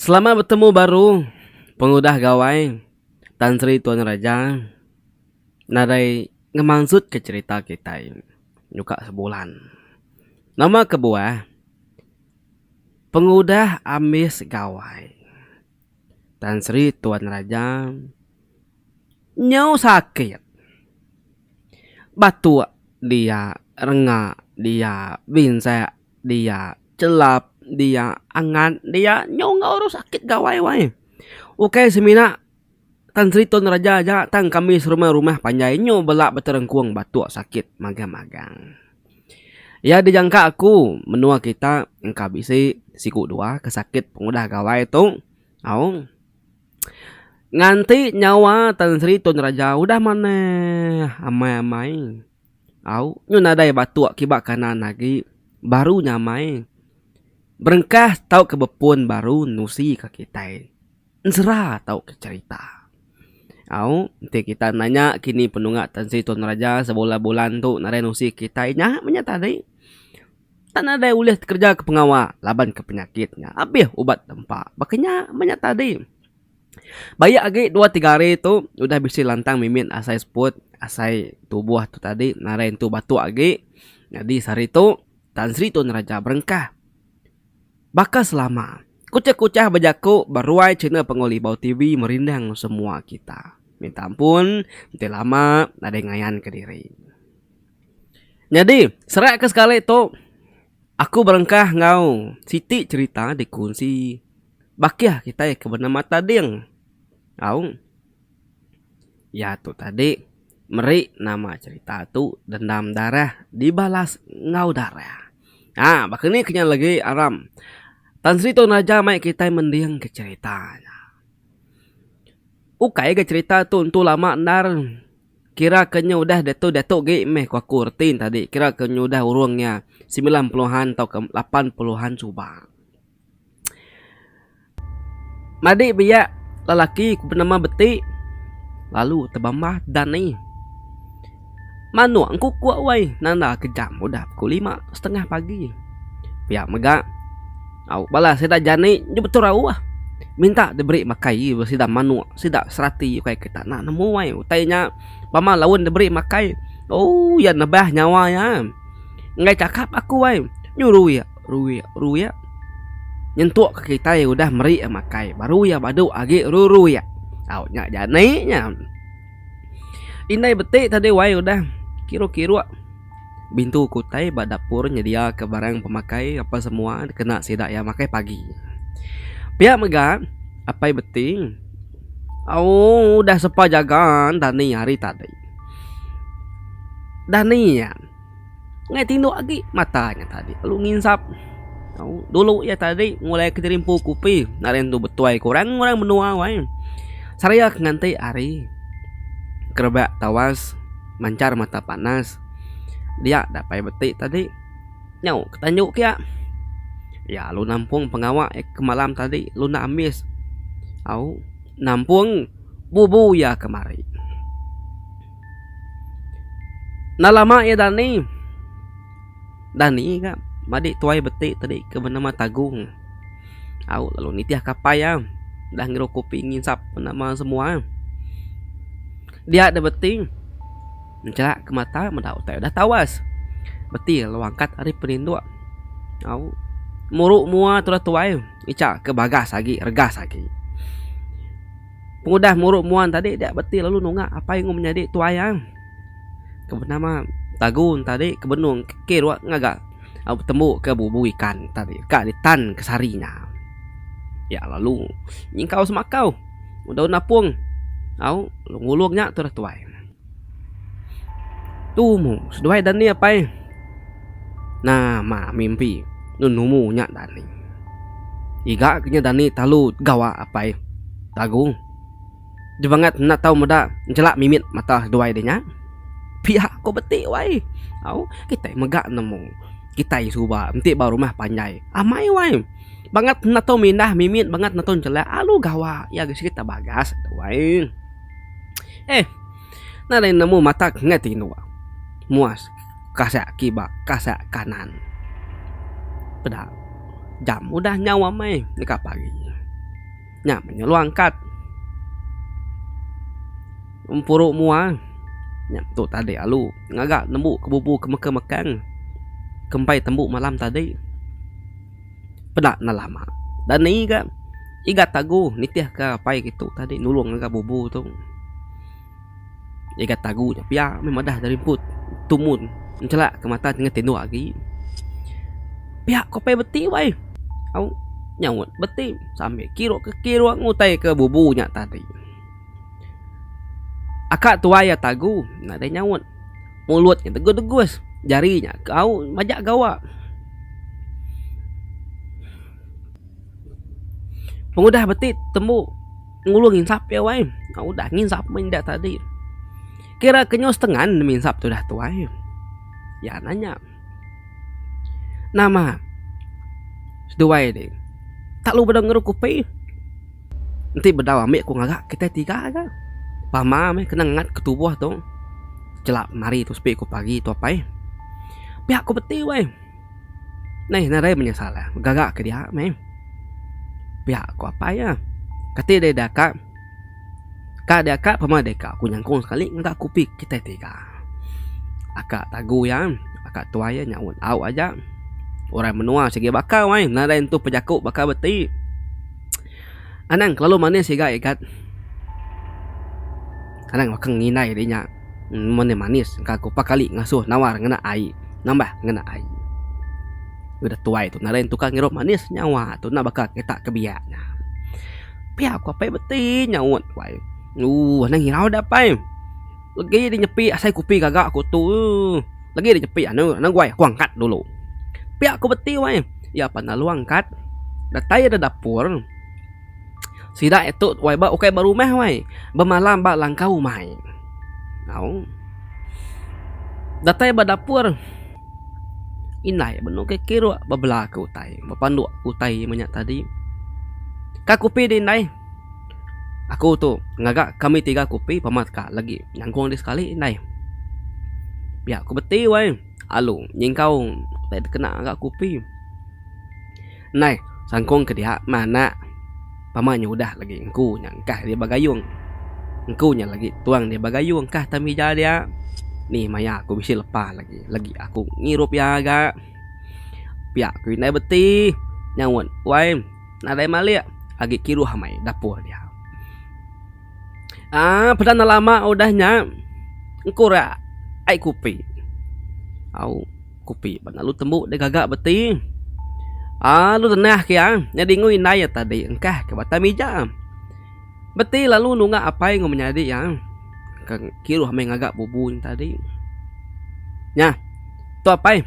Selamat betemu baru pengudah gawai Tan Sri Tuan Raja nadai ngemansutka cherita kitai nyuka sebulan. Nama kebuah pengudah ambis gawai Tan Sri Tuan Raja nyau sakit batuk dia renga dia binsak dia chelap dia angat dia nyau enggau orang sakit gawai wai. Ukai semina Tan Sri Tun Raja aja tang kami serumah rumah panjai nyu bela beterengkung batuk sakit magang-magang. Iya dijangka aku menua kita engka bisi siku dua ke sakit pengudah gawai tu au. Nganti nyawa Tan Sri Tun Raja udah manah amai-amai. Au, nyu nadai batuk kiba kanan agi, baru nyamai. Berengkah tauka bepun baru nusi ka kitai. Ensera tauka cherita. Au, enti kita nanya kini penunga Tan Sri Tun Raja sebulan-bulan tu nadai nusi kitai nya meh nya tadi. Tak nadai ulih kereja ke pengawa laban ke penyakit nya abih ubat tempa. Baka nya meh nya tadi. Bayak agi dua tiga hari tu udah bisi lantang mimit asai seput asai tubuh tu tadi nadai entu batuk agi. Nyadi sehari tu Tan Sri Tun Raja berengkah baka selama kuchah-kuchah bejaku ba ruai channel Panggau Libau TV merindang semua kita. Minta ampun enti lama nadai ngayan kediri. Nyadi serak ke sekali tu aku berengkah enggau siti cherita dikunsi Bakih kitai ke benama Tading. Au. Iya tu tadi meri nama cherita tu dendam darah dibalas enggau darah. Ha baka ni kenyal lagi aram. Tan Sri Tun Raja mai kitai mending ke cherita nya. Ukai ga cherita tu entu lama endar. Kira ke nyu udah diatu diatu gi meh ku aku reti ne tadi kira ke nyu udah urung iya 90-an tauka 80-an suba. Madi biak lelaki ku benama Beti lalu tebambah Dani. Manuk engkukuk wai nanda ke jam udah pukul lima setengah pagi. Pia mega au bala sida jani nyebut rauh minta diberi makai sida manuk sida serati ukai kita enda nemu wai utai nya pama laun diberi makai ooh iya nebah nyawa iya. Enggai chakap aku ai nyuruh iya ruik ruik nyentuk ke kitai udah meri iya makai baru iya badu agi ruik au nya jani nya. Indai beti tadi wai udah kiruk kiruk bintu ke utai ba dapur nyedia ke barang pemakai apa semua kena sida iya makai pagi. Pia mega apai beti au udah sepa jaga dani hari tadi. Dani nya. Ngai tinduk agi mata nya tadi lalu nginsap. Dulu iya tadi ngulai ke diri empu kupi nadai nentu betuai ke orang orang menua wai. Seraya ke nganti hari kerebak tawas manchar mata panas dia dapai beti tadi nyau ke tanju kiya. Iya lalu nampung pengawa iya ke malam tadi lalu enda ambis au nampung bubu iya kemari. Enda lama iya dani. Dani ga madi tuai beti tadi ke benama Tagung. Au lalu nitih ka apai iya udah ngirup kopi nginsap nama semua. Dia da beti menchelak ke mata meda utai udah tawas. Beti lalu angkat ari peninduk. Au muru mua tudah tuai icha ke bagas agi regas agi. Pengudah muru muan tadi dia beti lalu nunga apai enggau menyadi tuai iya ke benama Tagun tadi ke benung kiruk ngaga betembu ke bubu ikan tadi ka ditan ke sehari nya. Iya lalu nyingkau semakau daun apung au lalu ngulung nya tudah tuai. Tumu seduai dani apai nama mimpi nemu nya dani. Iga ke nya dani talu gawa apai Tagu. Jebangat enda tau meda njela mimit mata seduai deh nya. Pia ko beti wai. Au kitai mega nemu kitai suba enti ba rumah panjai amai wai. Bangat enda tau mindah mimit bangat enda tau njela alu gawa iya ga siti bagas wai. Eh. Nadai nemu mata ke enggai tinduk. Muas kasak kiba kasak kanan. Peda jam udah nyau amai deka pagi. Nya meh nyelu angkat. Empuru mua nya tu tadi alu ngaga nembu ke bubu ke meka mekang ke empai tembu malam tadi. Peda enda lama dani ga igat tagu nitih ka apai kitu tadi nulung ngaga bubu tu. Igat tagu nya pia meh madah dari empu tumun enchelak ke mata tengah tinduk agi. Pia ko apai beti wai au nyaut beti sambil kiruk ke kiruk ngutai ke bubu nya tadi. Aka tuai iya tagu nadai nyaut. Mulut nya degus-degus, jari nya au majak gawa. Pengudah beti tembu ngulu nginsap iya wai. Udah nginsap meh enda tadi. Kira ke nyau setengan nginsap tudah tuai. Iya nanya. Nama seduai ti tak lu bedau ngeru kupi. Enti bedau ambi ku ngaga kitai tiga ga. Pama meh kena ngat ke tubuh tu. Chelap mari tu sepi ku pagi tu apai. Pia ku beti weh. Neh nadai meh nya salah gaga ke dia meh. Pia ku apai iya. Kati deh da ka. Ka deh aka pama deh ka ku nyangkung sekali ngaga kupi kitai tiga. Aka tagu iya aka tuai iya nyaut au aja. Orang menua sigi baka weh nadai entu pejaku baka beti. Anang kelalu manis iga igat. Anang baka ngindai diri nya mene manis engka ku pak kali ngasuh nawar ngena ai nambah ngena ai. Udah tuai tu nadai tukang ngirup manis nyawa tu enda baka kita ke biak nya. Pia ku apai beti nyaut wai. Ooh anang irau da apai. Legi deh nyepi asai kupi gaga ku tu ooh. Legi deh nyepi anu anu guai aku angkat dulu. Pia ku beti wai. Iya pan lalu angkat datai da dapur. Sida itu wai ba ukai ba rumah wai bemalam ba langkau umai. Au. Datai ba dapur indai benung ke kiruk bebela ke utai bepanduk ke utai menya tadi. Ka kupi di indai aku tu ngaga kami tiga kupi pama ka lagi nyangkung di sekali indai. Pia ku beti wai. Alu nyingkau utai dikena ngaga kupi. Ndai sangkung ke dia meh anak pama nya udah lagi engku nya engkah dia ba gayung. Engku nya lagi tuang dia ba gayung engkah atas mija dia. Ni maya aku bisi lepa lagi, lagi aku ngirup iya ga. Pia ku indai beti nyaut wai nadai malik agi kiruh amai dapur dia. Aaa peda enda lama udah nya engku ra ai kupi. Au kupi ba lalu tembu deh gaga beti. Aaa lalu tenah ke iya nyadi enggau indai iya tadi engkah ke batang mija. Beti lalu nunga apai enggau menyadi iya ke kiruh meh ngaga bubu nya tadi. Nya tu apai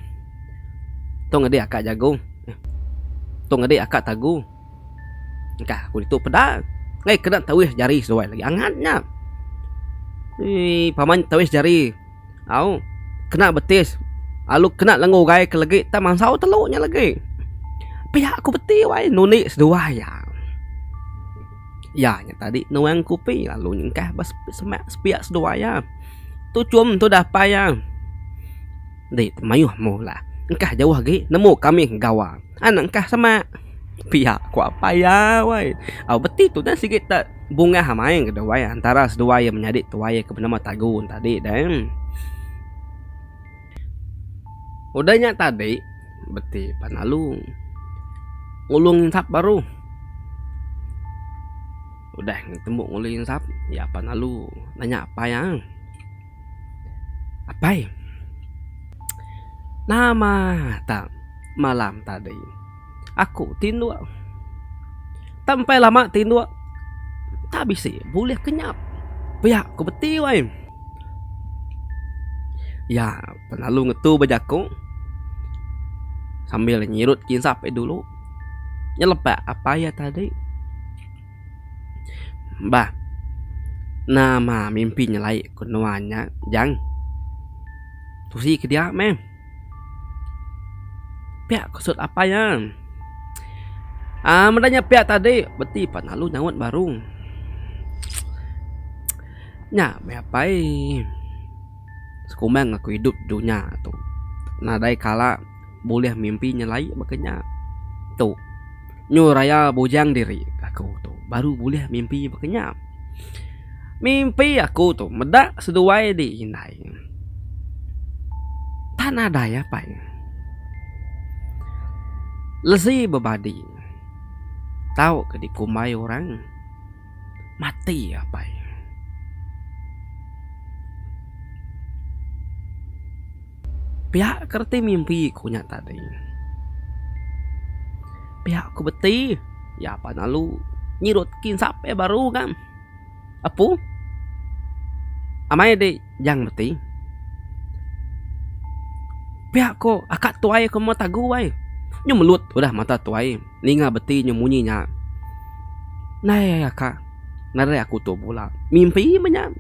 tu ngedi aka jagu tu ngedi aka tagu. Engkah aku ditu peda ngai kena tawih jari seduai lagi angat nya. Eii paman tawih jari au kena betis alu kena lengu ugai ke legi tak mansau telu nya legi. Pia ku beti wai nundi seduai iya. Iya nya tadi nuang kupi lalu nyengkah ba semak sepiak seduai iya. Tuchum tudah apai iya. Di mayuh mula engkah jauh agi nemu kami gawa. Anak engkah semak. Pia ku apai iya wai. Au beti tu dah sigi te bungah amai ke duai antara seduai iya menyadi tuai ke benama Tagu tadi deh. Udah nya tadi beti pan lalu ngulung insap baru. Udah tembu ngulung insap iya pan lalu nanya apai iya. Apai. Nama ta malam tadi aku tinduk. Tak empai lama tinduk tak bisi bulih kenyap. Pia ku beti wai. Iya lalu ngetu bejaku sambil nyirut kinsap dulu nyelepak apai iya tadi. Bah. Nama mimpi nyelai ku nuan nya jang. Tusi ke dia meh. Pia ku sut apai iya. Aaa meda nya pia tadi beti pan lalu nyaut baru. Nya meh apai. Sekumbang aku idup dunya tu nadai kala bulih mimpi nyelai baka nya. Tu nyu raya bujang diri aku tu. baru bulih mimpi baka nya. Mimpi aku tu meda seduai di indai. Tak nadai apai. Lesi bebadi tau ke dikumbai orang mati apai. Pia ke reti mimpi ku nya tadi. Pia ku beti iya pan lalu nyirut kinsap iya baru ga. Apu amai di jang beti. Pia ko aka tuai ko meh tagu ai. Nyu melut udah mata tuai ninga beti nyu munyi nya. Ndai aka nadai aku tu bula mimpi meh nya.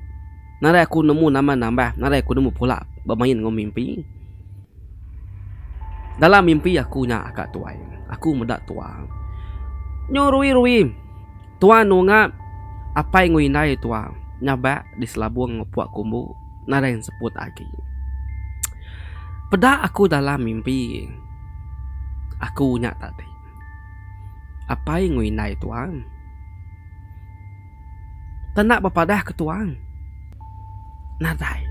Nadai aku nemu nama nambah, nadai aku nemu pula bemain enggau mimpi. Dalam mimpi aku nya aka tuai, aku meda tua. Nyu rui-rui, tua nunga apai enggau indai tua nyabak di selabung enggau puak kumbu nadai enseput agi. Peda aku dalam mimpi aku nya tadi, apai enggau indai tua. Tenda bepadah ke tuan. Nadai.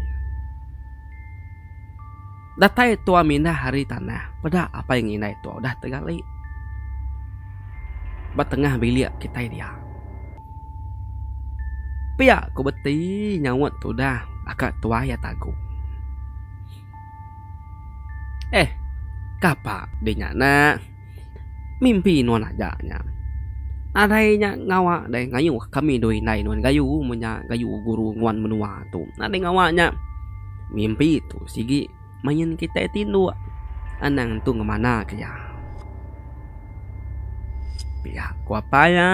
Datai tua mindah ari tanah peda apai ngindai tua udah tegali ba tengah bilik kitai dia. Pia ku beti nyaut tudah aka tuai iya tagu. Eh kapa dinya ne. Mimpi nuan aja nya. Nadai nya ngawa deh ngayuh kami dua indai nuan gayu meh nya gayu guru nguan menua tu. Nadai ngawa nya. Mimpi tu sigi main kitai tinduk anang tu ngemana ke iya. Pia ku apai iya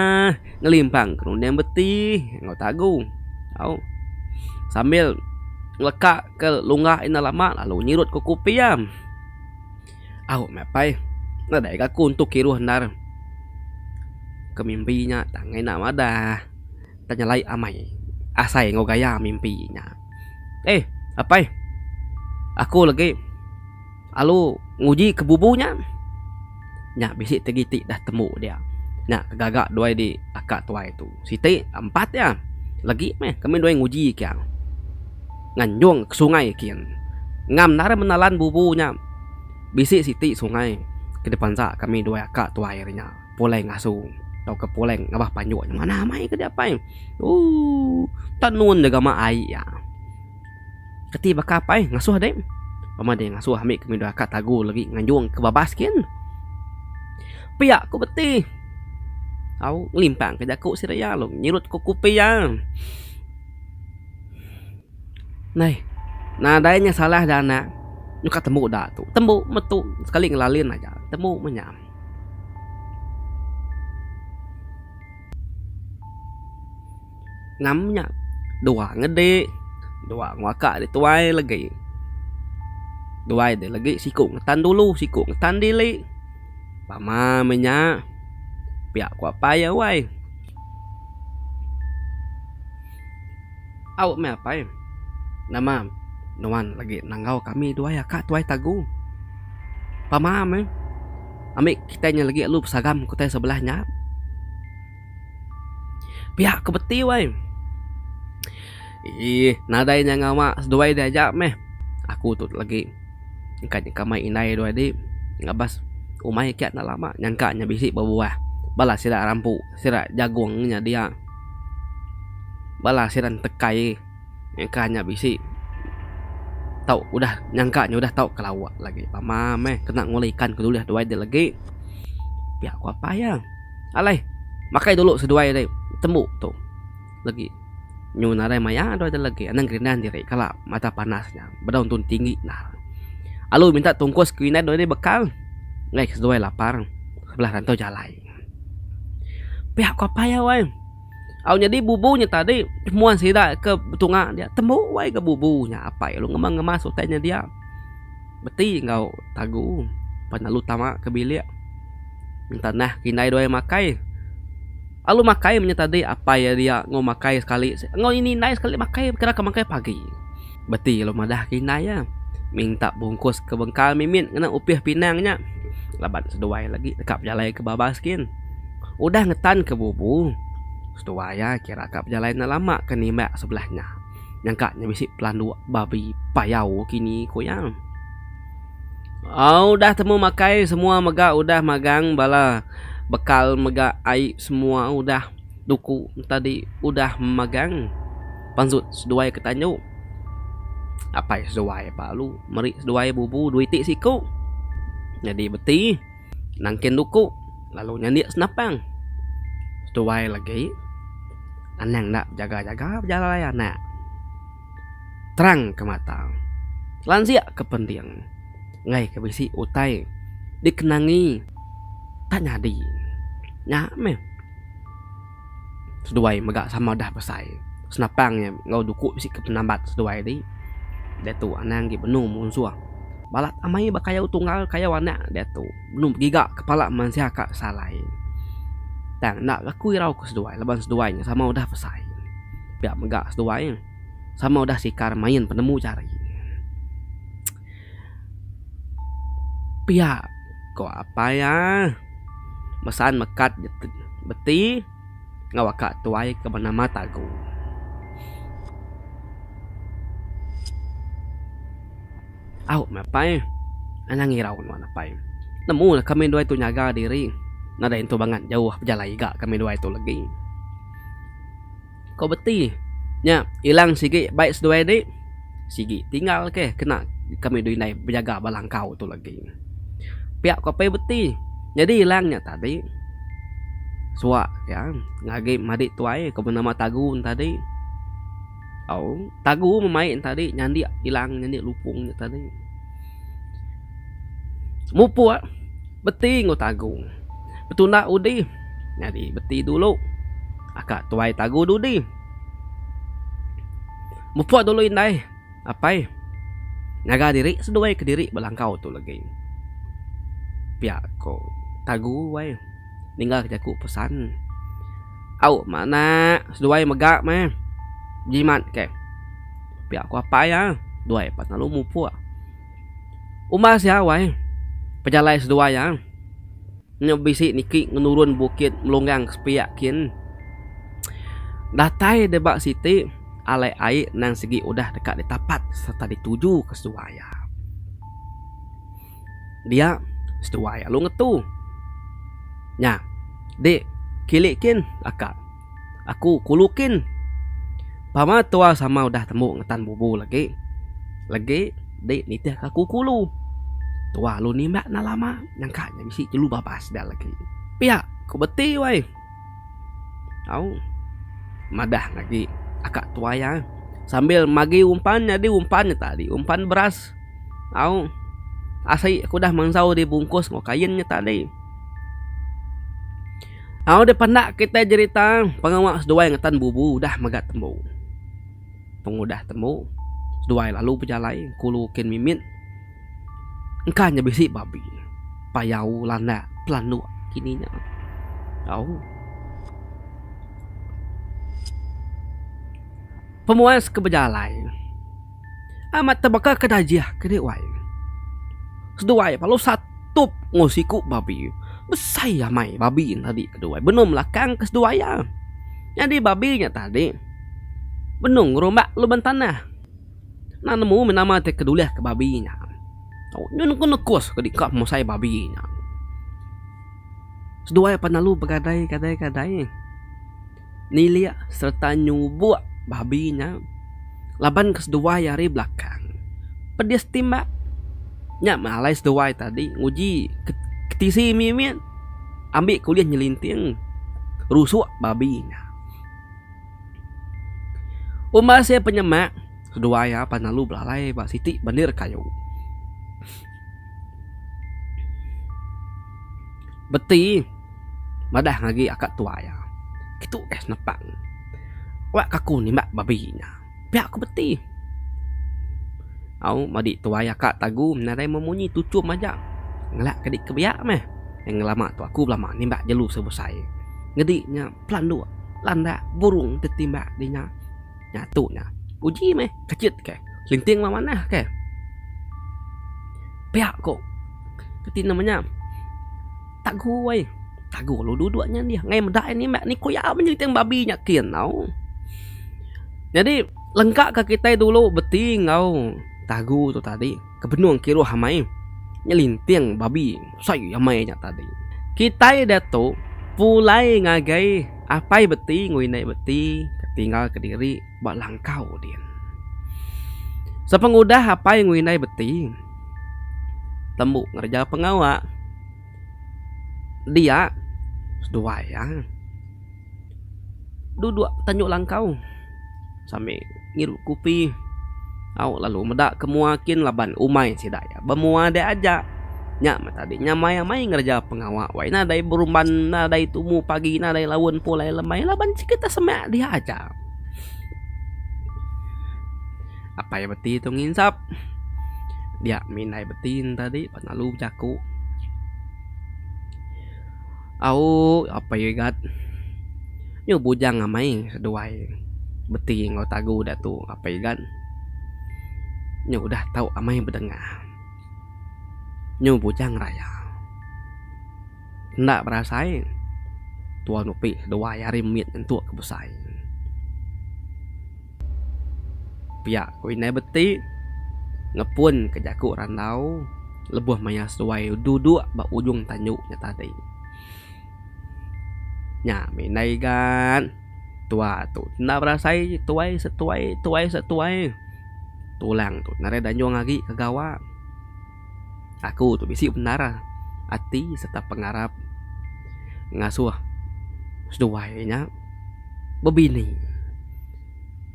ngelimpang ke runding beti enggau tagu. Au sambil ngeleka ke lungga enda lama lalu nyirut ke kupi iya. Au meh apai. Nadai ga aku entu kiruh endar. Ke mimpi nya tang enda madah. Tang nyelai amai asai enggau gaya mimpi nya. Eh apai aku lagi alu nguji ke bubu nya. Nya bisi ti iti dah tembu dia. Nya ke gaga duai di aka tuai tu. Siti empat iya. Lagi meh kami duai nguji kia. Nganjung ke sungai kin. Ngam endar menalan bubu nya. Bisi siti sungai ke dipansa kami duai aka tuai ri nya pulai ngasu tauka pulai ngabah panjuk nya manah amai ke diapai. Ooh tenun jaga ma ai iya. Keti baka apai ngasuh deh. Pama deh ngasuh ami kami duai aka tagu lagi nganjung ke babas kin. Pia ku beti. Au ngelimpang ke jaku sida iya lalu nyirut ku kupi iya. Nai, nadai nya salah da anak nyuka tembu da tu. Tembu metu sekali ngelalin aja tembu meh nya. Ngam nya dua ngedi dua nguaka di tuai legi. Duai de legi siku ngetan dulu siku ngetan dili. Pama meh nya pia ku apai iya wai. Au meh apai. Nama nuan lagi nanggau kami duai aka tuai tagu. Pama meh ami kitai nya lagi alu besagam ke utai sebelah nya. Pia ke beti wai. Iih nadai nya ngawa seduai deh aja meh. Aku tu lagi engka nyengka mai indai duai di ngabas umai kia enda lama nyangka nya bisi bebuah bala sida rampu. Sida jagung nya dia. Bala sida entekai nyangka nya bisi tau udah nyangka nya udah tau ke lauk lagi. Pama meh kena ngulih ikan ke dulih duai deh lagi. Pia ku apai iya. Alai makai dulu seduai deh tembu tu lagi. Nyu nadai maya duai deh lagi anang gerindan diri kala mata panas nya bedau entu tinggi endar. Alu minta tungkus ke indai duai deh bekal enggai ke seduai lapar sebelah rantau jalai. Pia ku apai iya wai. Au nyadi bubu nya tadi temuan sida ke betunga dia tembu wai ga bubu nya apai lalu ngemang ngemas utai nya dia. Beti enggau tagu pan lalu tama ke bilik tanah ke indai duai makai. Lalu makai meh nya tadi apai iya dia enggau makai sekali enggau ini indai sekali makai kira ke makai pagi. Beti lalu madah ke indai iya minta bungkus ke bengkal mimit ngena upih pinang nya laban seduai lagi deka bejalai ke babas gin. Udah ngetan ke bubu. Seduai iya kira ka bejalai enda lama ke nimbak sebelah nya. Nyangka nya bisi pelanduk babi payau kini ku iya. Au udah temu makai semua mega udah magang bala bekal mega ai semua udah duku tadi udah magang pansut seduai ke tanju. Apai seduai balu meri seduai bubu dua iti siku. Nyadi beti nangkin duku lalu nyandik senapang. Seduai lagi anang enda bejaga-jaga bejalai anak. Terang ke mata, lansik ke pending enggai ke bisi utai dikenangi tak nyadi. Nya meh. Seduai mega sama udah besai. Senapang nya enggau duku bisi ke penambat seduai ti. Diatu anang agi benung munsuh. Balat amai ba kayau tunggal kayau anak diatu benung begiga kepala mensia ka salai. Tang enda aku irau ke seduai laban seduai nya sama udah besai. Pia mega seduai sama udah sikar main penemu jari. Pia ko apai iya mesan mekat beti enggau aka tuai ke benama Tagu. Au meh apai anang irau nuan apai. Nemu ne kami duai tu nyaga diri nadai entu bangat jauh pejalai iga kami duai tu legi. Ko beti nya ilang sigi bai seduai di sigi tinggal ke kena kami dua indai bejaga ba langkau tu lagi. Pia ko apai beti nyadi ilang nya tadi suak iya ngagi madi tuai ke benama Tagu ne tadi. Au Tagu memain tadi nyandik ilang nyandik lupong nya tadi. Mupuk beti enggau Tagu betunda udi nyadi beti dulu. Aka tuai tagu dudi. Mupuk dulu indai apai nyaga diri seduai kediri belangkau tu legi. Pia ko tagu wai ninggal ke jaku pesan. Au manak seduai mega meh jimat ke. Pia ko apai iya duai pan lalu mupuk. Umbas iya wai pejalai seduai iya. Nya bisi niki ngenurun bukit melunggang ke sepiak kin. Datai deba siti alai ai nang sigi udah deka ditapat sereta dituju ke seduai iya. Dia seduai lalu ngetu. Nya dik kili kin aka aku kulu kin. Pama tua sama udah tembu ngetan bubu lagi. Legi dik nitih ka aku kulu. Tua lalu nimbak enda lama nyangka nya bisi jelu babas da lagi. Pia ku beti wai. Au madah agi aka tuai iya sambil magi umpan nyadi umpan nya tadi umpan beras. Au asi ku udah mansau dibungkus enggau kain nya tadi. Au deh pandak kitai jerita pengawa seduai ngetan bubu udah mega tembu. Pengudah tembu seduai lalu bejalai kulu kin mimit engka nya bisi babi payau landak pelanduk kini nya. Au. Pemuas ke bejalai. Amat tebaka ke dajih ke dek wai. Seduai lalu satup enggau siku babi. Besai amai babi nya tadi keduai benung melakang ke seduai iya. Nyadi babi nya tadi benung ngerumbak lubang tanah. Enda nemu meh nama ti ke dulih ke babi nya. Nyun ku nekus ke deka pemesai babi nya. Seduai pan lalu begadai gadai gadai. Nilik sereta nyubuk babi nya laban ke seduai ari belakang. Pedis timbak. Nya meh alai seduai tadi nguji ketisi mimit ambi ke ulih nyelinting rusuk babi nya. Umbas iya penyemak seduai iya pan lalu belalai ba siti bandir kayu. Beti madah ngagi aka tuai iya. Kitu eh senepang. Wak ka aku nimbak babi nya. Pia ku beti. Au madi tuai aka tagu nadai memunyi tuchum aja. Ngelak ke dikebia biak meh. Yang ngelama tu aku belama nimbak jelu sebesai. Ngedi nya pelanduk, landak, burung tetimbak di nya. Nya tu nya. Uji meh kachit ke. Selinting mah manah ke. Pia ko. Reti nama nya. Tagu ai. Tagu lalu duduk nya dih enggai meda iya nimbak ni ku iya menyelinting babi nya kin tau. Nyadi lengka ka kitai dulu beti enggau tagu tu tadi ke benung kiruh amai nyelinting babi besai amai nya tadi. Kitai diatu pulai ngagai apai beti enggau indai beti ke tinggal kediri ba langkau din. Sepengudah apai enggau indai beti tembu ngereja pengawa. Dia seduai iya duduk tanju langkau sambil ngirup kupi au lalu meda ke mua kin laban umai sida iya bemua dia aja. Nya meh tadi nyamai amai ngereja pengawa wai nadai berumban nadai tumu pagi nadai laun pulai lemai laban sigi te semak dia aja. Apai beti tu nginsap dia mindai beti ne tadi pan lalu bejaku au apai igat nyu bujang amai seduai beti enggau tagu diatu apai igat nyu udah tau amai bedengah nyu bujang raya. Enda berasai tua nupi seduai ari mit nyentuk ke besai. Pia ku indai beti ngepun ke jaku randau lebuh maya seduai duduk ba ujung tanju nya tadi. Nya mih indai igat tua tu enda berasai tuai setuai tuai setuai tulang tu nadai danjung agi ke gawa. Aku tu bisi bendar ati sereta pengarap ngasuh seduai nya bebini.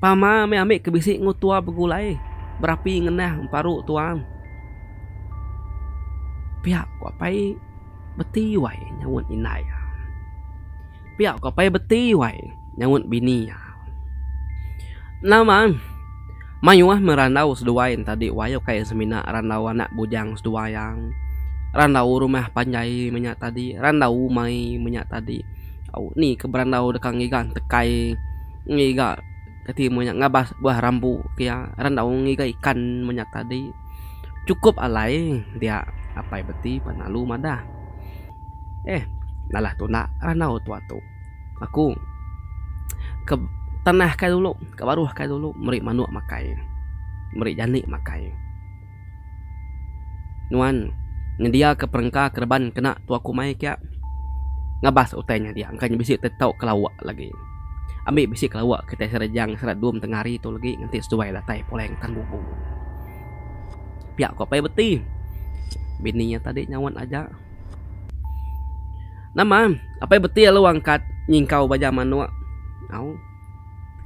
Pama meh ami ke bisi enggau tua begulai berapi ngenah emparu tua. Pia ku apai beti wai nyaut indai iya. Pia ku apai beti wai nyaut bini iya. Nama mayuh meh randau seduai enti wai ukai semina randau anak bujang seduai iya. Randau rumah panjai meh nya tadi randau umai meh nya tadi. Au ni ke berandau deka ngiga tekai. Ngiga kati meh nya ngabas buah rambu ke iya randau ngiga ikan meh nya tadi chukup alai dia apai beti pan lalu madah eh nalah tunda randau tua tu aku ke tanah kai dulu ke baruh kai dulu meri manuk makai meri jani makai. Nuan nyendiaka perengka kereban kena tua kumai kia ngabas utai nya dia engka nya bisi te tau kelawa lagi. Ambi bisi kelawa kitai serejang seredum tengah hari tu lagi nganti seduai datai pulai ngetan bubu. Pia ku apai beti bini iya tadi nyaut aja. Nama apai beti lalu angkat nyingkau baja manuk au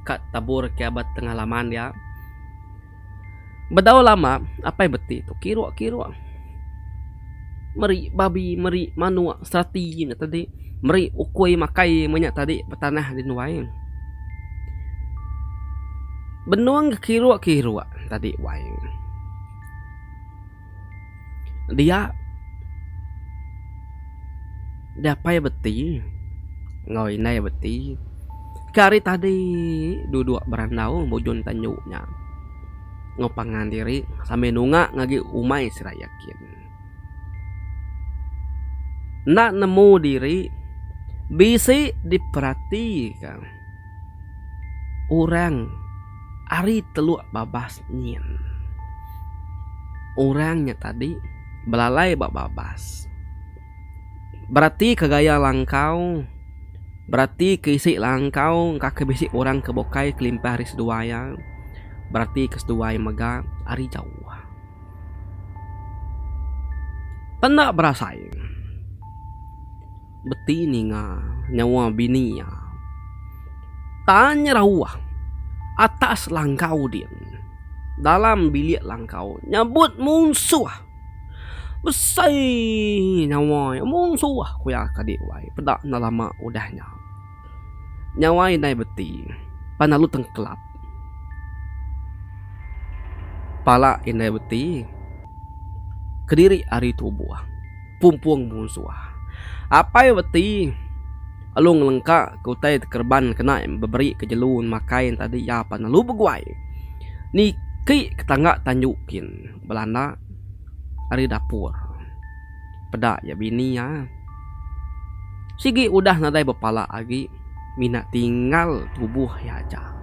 ka tabur ke ba tengah laman dia. Bedau lama apai beti tu kiruk-kiruk meri babi meri manuk serati nya tadi meri ukui makai meh nya tadi betanah di nuai. Benung kiruk-kiruk tadi wai. Dia diapai beti enggau indai beti ke ari tadi duduk berandau mujun tanju nya enggau pangan diri sambil nunga ngagai umai seraya kin. Enda nemu diri bisi diperatika. Orang ari teluk babas nyin. Orang nya tadi belalai ba babas. Beratika gaya langkau, beratika isi langkau engka ke bisi orang ke bukai kelimpah ari seduai iya. Beratika seduai mega ari jauh. Enda berasai. Beti ninga nyawa bini iya. Tan nyerauh atas langkau din. Dalam bilik langkau nyabut munsuh. Besai nyawa iya munsuh ku iya ka dik wai peda enda lama udah nya. Nyawa indai beti pan lalu tengkelap. Pala indai beti kediri ari tubuh. Pumpung munsuh. Apai beti lalu ngelengka ke utai kereban kena beberi ke jelu makai tadi iya pan lalu beguai niki ke tangga tanju kin belanda ari dapur. Peda iya bini iya. Sigi udah nadai bepala agi mina tinggal tubuh iya aja.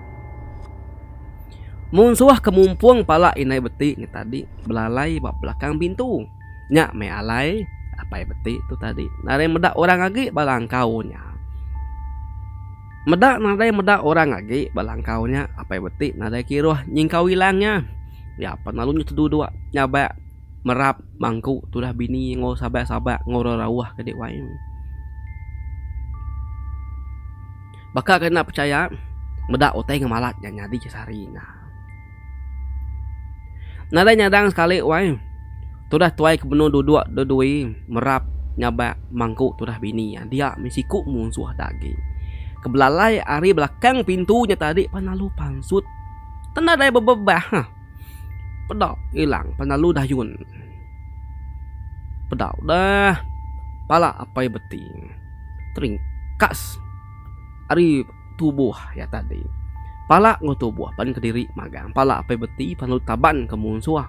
Munsuh ke mumpung pala indai beti nya tadi belalai ba belakang pintu. Nya meh alai apai beti tu tadi nadai meda orang agi ba langkau nya. Meda nadai meda orang agi ba langkau nya apai beti nadai kiruh nyingkau ilang nya. Iya pan lalu nyu teduduk nyabak merap mangku tudah bini enggau sabak-sabak enggau rerauh ke dek wai. Baka ke enda pechaya meda utai ngemalat nya nyadi ke sehari nya. Nadai nyadang sekali wai tudah tuai ke benung duduk dedui merap nyabak mangku tudah bini iya dia mih siku munsuh da agi. Ke belalai ari belakang pintu nya tadi pan lalu pansut tang nadai bebebah. Peda ilang pan lalu dayun. Peda udah pala apai beti teringkas ari tubuh iya tadi. Pala enggau tubuh pan kediri magang. Pala apai beti pan lalu taban ke munsuh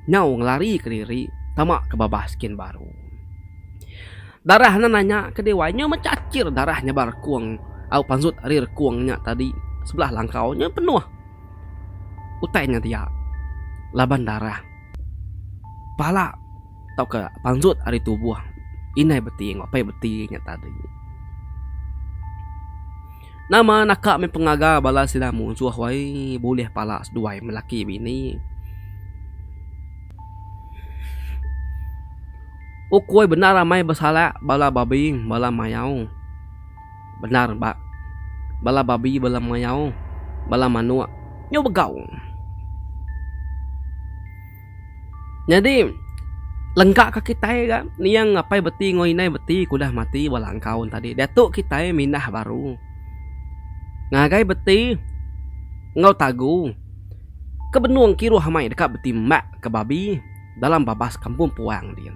nyau ngelari kediri tama ke babas kin baru. Darah ne nanya ke deh wai nyau mechachir darah nya ba rekung au pansut ari rekung nya tadi sebelah langkau nya penuh. Utai nya dia laban darah pala tauka pansut ari tubuh indai beti enggau apai beti nya tadi. Nama naka meh pengaga bala sida munsuh wai bulih pala seduai melaki bini. Ukui bendar amai besalak bala babi bala mayau. Bendar ba bala babi bala mayau bala manuk nyau begau. Nyadi lengka ka kitai ga niang apai beti enggau indai beti ke udah mati bala engkau tadi diatu kitai mindah baru ngagai beti enggau tagu ke benung kiruh amai deka betimbak ke babi dalam babas kampung puang din.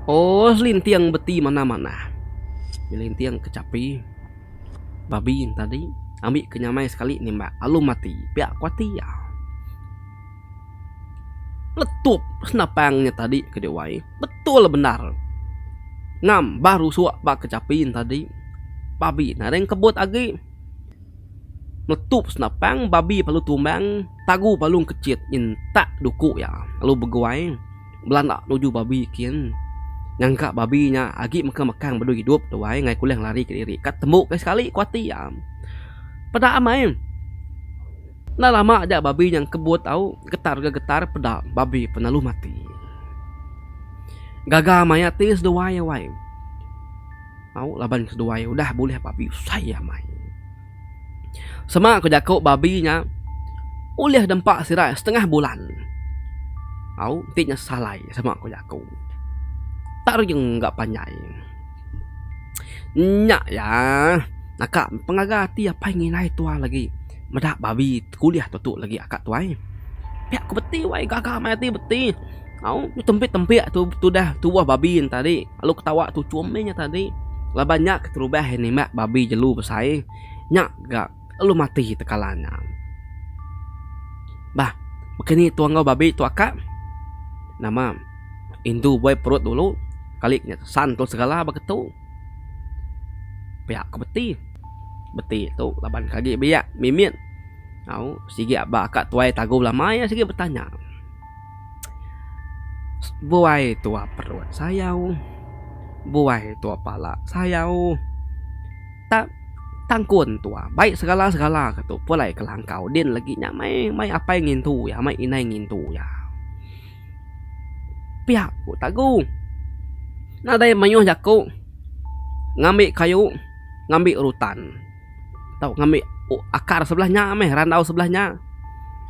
Oh selinting beti manah-manah. Nyelinting ke chapi babi tadi ambi ke nyamai sekali nimbak alu mati pia ku ati iya. Letup senapang nya tadi ke dek wai betul bendar. Ngam bah rusuk ba ke chapi tadi babi nadai kebut agi. Meletup senapang babi lalu tumbang tagu palung kechit nyentak duku iya lalu beguai belanda nuju babi kin. Nyangka babi nya agi meka mekang bedu idup tuai ngagai kulih ngelari kediri ka tembu kai sekali ku ati iya. Peda amai enda lama aja babi nya engkebut tau getar ga getar peda babi pen lalu mati. Gaga amai ati seduai wai. Au laban seduai udah bulih babi usai amai. Sema ku jaku babi nya ulih dempa sida setengah bulan. Au ti nya salai sema ku jaku. Tak rejeng ga panjai. Nya iya naka pengaga ati apai ngindai tua lagi meda babi kulih tu lagi aka tuai. Pia ku beti wai gaga amai ati beti. Au tempik-tempik tu tudah tubuh babi ne tadi lalu ketawa tuchum meh nya tadi laban nya keterubah iya nimbak babi jelu besai nya ga lalu mati tekala nya. Bah baka ni tua enggau babi tu aka nama indu buai perut dulu kali nya san tu segala baka tu pia ku beti. Beti tu laban ke agi biak mimit au sigi aba aka tuai tagu belama iya sigi betanya. Buai tua perut sayau, buai tua pala sayau. Tak tangkun tua bai segala-segala ke tu pulai ke langkau din lagi nya mai mai apai ngintu iya mai indai ngintu iya. Pia ku tagu. Nadai mayuh jaku ngambi kayu ngambi rutan. Tau ngambi akar sebelah nya meh randau sebelah nya.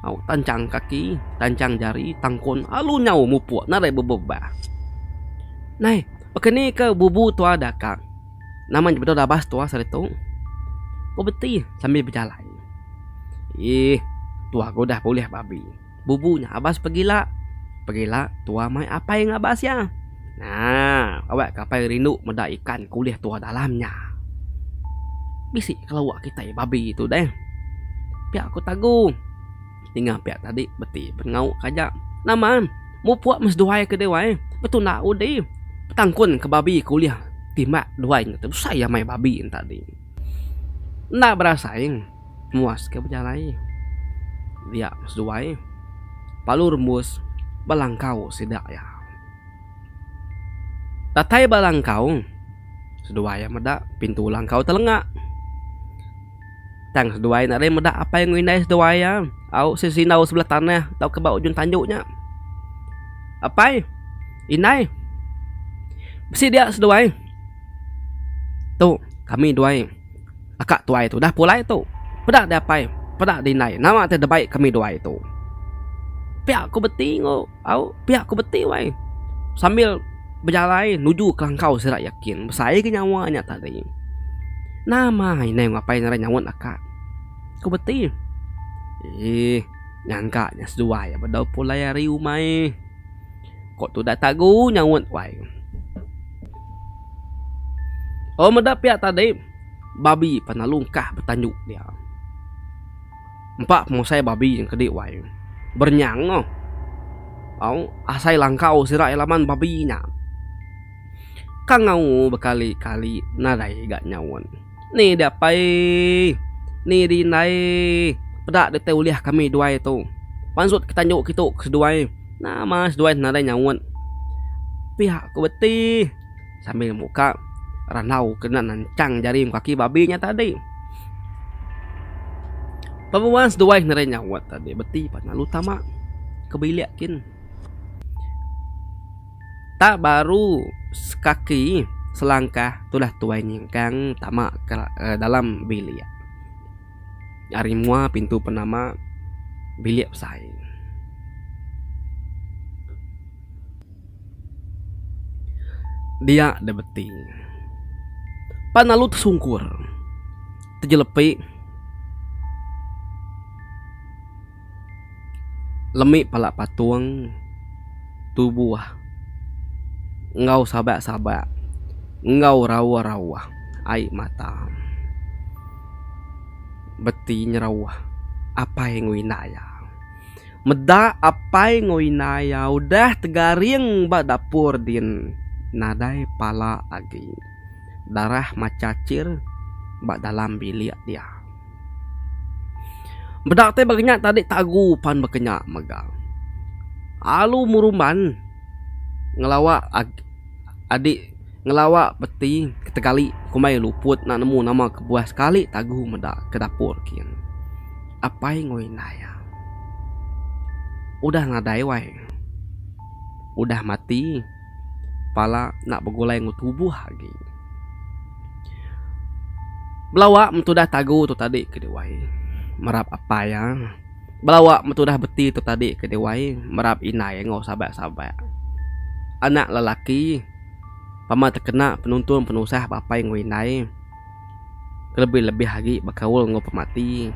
Au tanchang kaki, tanchang jari, tangkun alu nyau mupuk nadai bebebah. Nai, baka ni ke bubu tua da ka. Nama nya bedau dabas tua saritu. Ku beti sambil bejalai. Ih, tua ke udah bulih babi. Bubu nya abas pegila. Pegila tua mai apai ngabas iya. Nah, awak ke apai rindu meda ikan ke ulih tua dalam nya. Bisi kelawa kitai babi tu deh. Pia ku Tagu. Ninga pia tadi beti pengau ke aja. Nama mupuk meh seduai ke deh wai. Betunda udi betangkun ke babi ke ulih timbak duai nya tu besai amai babi nya tadi. Enda berasai muas ke bejalai dia seduai lalu rembus ba langkau sida iya. Datai ba langkau seduai iya meda pintu langkau telenga. Tang seduai nadai meda apai enggau indai seduai iya au sesindau sebelah tanah tauka ba ujung tanju nya. Apai, indai, bisi dia seduai. Tu kami duai aka tuai tu dah pulai tu. Peda deh apai, peda deh indai nama ti debai kami duai tu. Pia ku beti enggau au pia ku beti wai sambil bejalai nuju ke langkau sida yakin besai ga nyawa nya tadi. Nama indai enggau apai ngaran nyaut aka ku beti. Eeh nyangka nya seduai bedau pulai ari umai ko tudah tagu nyaut wai. Oh meda pia tadi babi pan lalu engkah betanju dia. Empa pemesai babi nya kedi wai. Berenyang oh. Au asai langkau sida iya laban babi nya. Ka ngau bekali kali nadai ga nyaun. Ni deh apai. Ni deh indai. Peda deh tai ulih kami duai tu. Pansut ke tanju kitu ke seduai. Nama seduai nadai nyaut. Pia ku beti. Sambil muka randau kena nanchang jari enggau kaki babi nya tadi. Pemuas duai ngerai nyaut tadi beti pan lalu tama ke bilik kin. Tak baru sekaki selangkah tulah tuai nyingkang tama ke dalam bilik. Ari mua pintu penama bilik besai. Dia deh beti. Pan lalu tesungkur tejelepi lemi pala patung tubuh enggau sabak-sabak enggau rauh-rauh ai mata. Beti nyerauh apai enggau indai iya. Meda apai enggau indai iya udah tegaring ba dapur din nadai pala agi. Darah macha chir ba dalam bilik dia. Meda ti baka nya tadi tagu pan baka nya mega. Alu merumban ngelawa adi ngelawa beti ketegali kumbai luput enda nemu nama kebuah sekali tagu meda ke dapur kin. Apai enggau indai iya. Udah nadai wai. Udah mati pala enda begulai enggau tubuh agi. Belawa metudah tagu tu tadi ke diwai merap apai iya. Belawa metudah beti tu tadi ke diwai merap indai enggau sabak-sabak. Anak lelaki pama tekena penuntung penusah ba apai enggau indai. Kelebih-lebih agi bekaul enggau pemati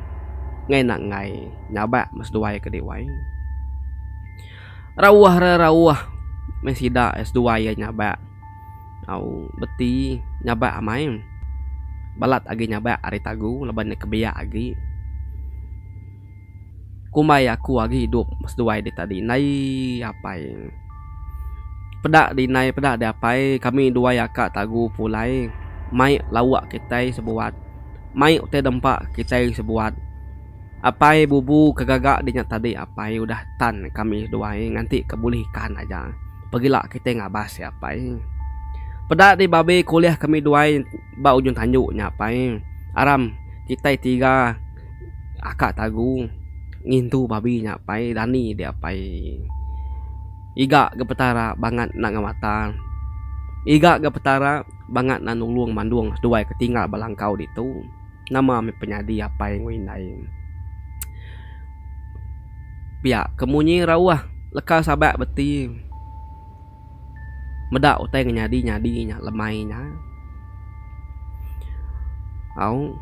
enggai enda enggai nyabak meh seduai ke diwai. Rauh re rauh meh sida seduai iya nyabak au beti nyabak amai balat agi nyabak ari tagu laban ne ke biak agi. Kumbai aku agi idup seduai di tadi indai apai. Peda di indai peda di apai kami duai aka tagu pulai mai lauk kitai sebuat mai utai dempa kitai sebuat. Apai bubu ke gaga di nya tadi apai udah tan kami duai nganti ke bulih ikan aja pegila kitai ngabas iya apai. Peda di babi ke ulih kami duai ba ujung tanju nya apai aram kitai tiga. Aka tagu ngintu babi nya apai dani dia apai iga ga petara bangat enda ngemata iga ga petara bangat enda nulung mandung seduai ke tinggal ba langkau ditu nama meh penyadi apai enggau indai. Pia ke munyi rauh leka sabak beti. Meda utai ngenyadi nyadi nya lemai nya. Au.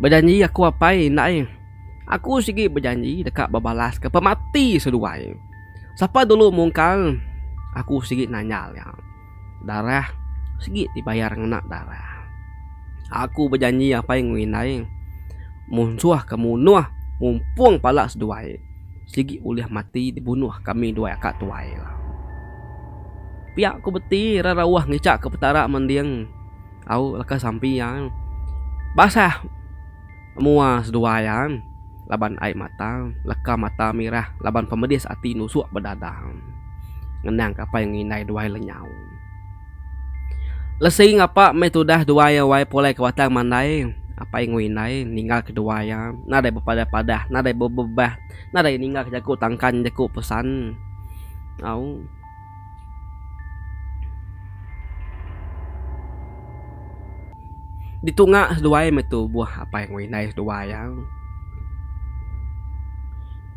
Bejanji aku apai indai. Aku sigi bejanji deka bebalas ke pemati seduai. Sapa dulu mungkal aku sigi nanyal iya. Darah sigi dibayar ngena darah. Aku bejanji apai enggau indai munsuh ke munuh mumpung pala seduai. Sigi ulih mati dibunuh kami duai aka tuai la. Pia ku beti rerauh ngicha ke petara mending au leka sampi iya. Basah mua seduai iya laban ai mata leka mata mirah laban pemedis ati nusuk bedada ngenang ke apai ngindai duai lenyau. Lesi ngapa meh tudah duai iya wai pulai ke Batang Mandai apai enggau indai ninggal ke duai iya nadai bepadah-padah nadai bebebah nadai ninggal ke jaku tangkan jaku pesan au. Ditunga seduai meh tubuh apai enggau indai seduai iya.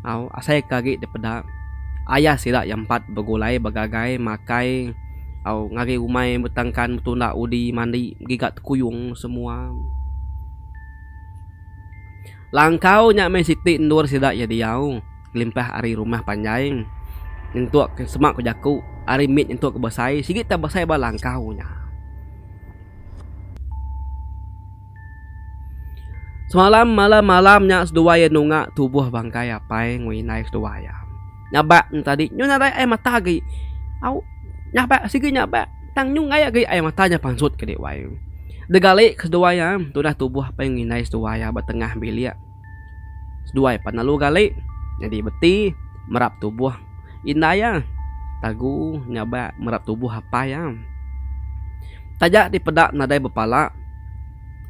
Au asai ke agi dipeda ayah sida iya empat begulai begagai makai au ngagai umai betangkan betunda udi mandi giga tekuyung semua. Langkau nya meh siti endur sida iya diau kelimpah ari rumah panjai nyentuk ke sema ku jaku ari mit nyentuk ke besai sigi tau besai ba langkau nya. Semalam malam malam nya seduai iya nunga tubuh bangkai apai enggau indai seduai iya. Nyabak ne tadi nyu nadai ai mata agi. Au nyabak sigi nyabak tang nyu enggai agi ai mata nya pansut ke diwai. Degali ke seduai iya tudah tubuh apai enggau indai seduai iya ba tengah bilik. Seduai pan lalu gali nyadi beti merap tubuh indai iya. Tagu nyabak merap tubuh apai iya. Taja dipeda nadai bepala.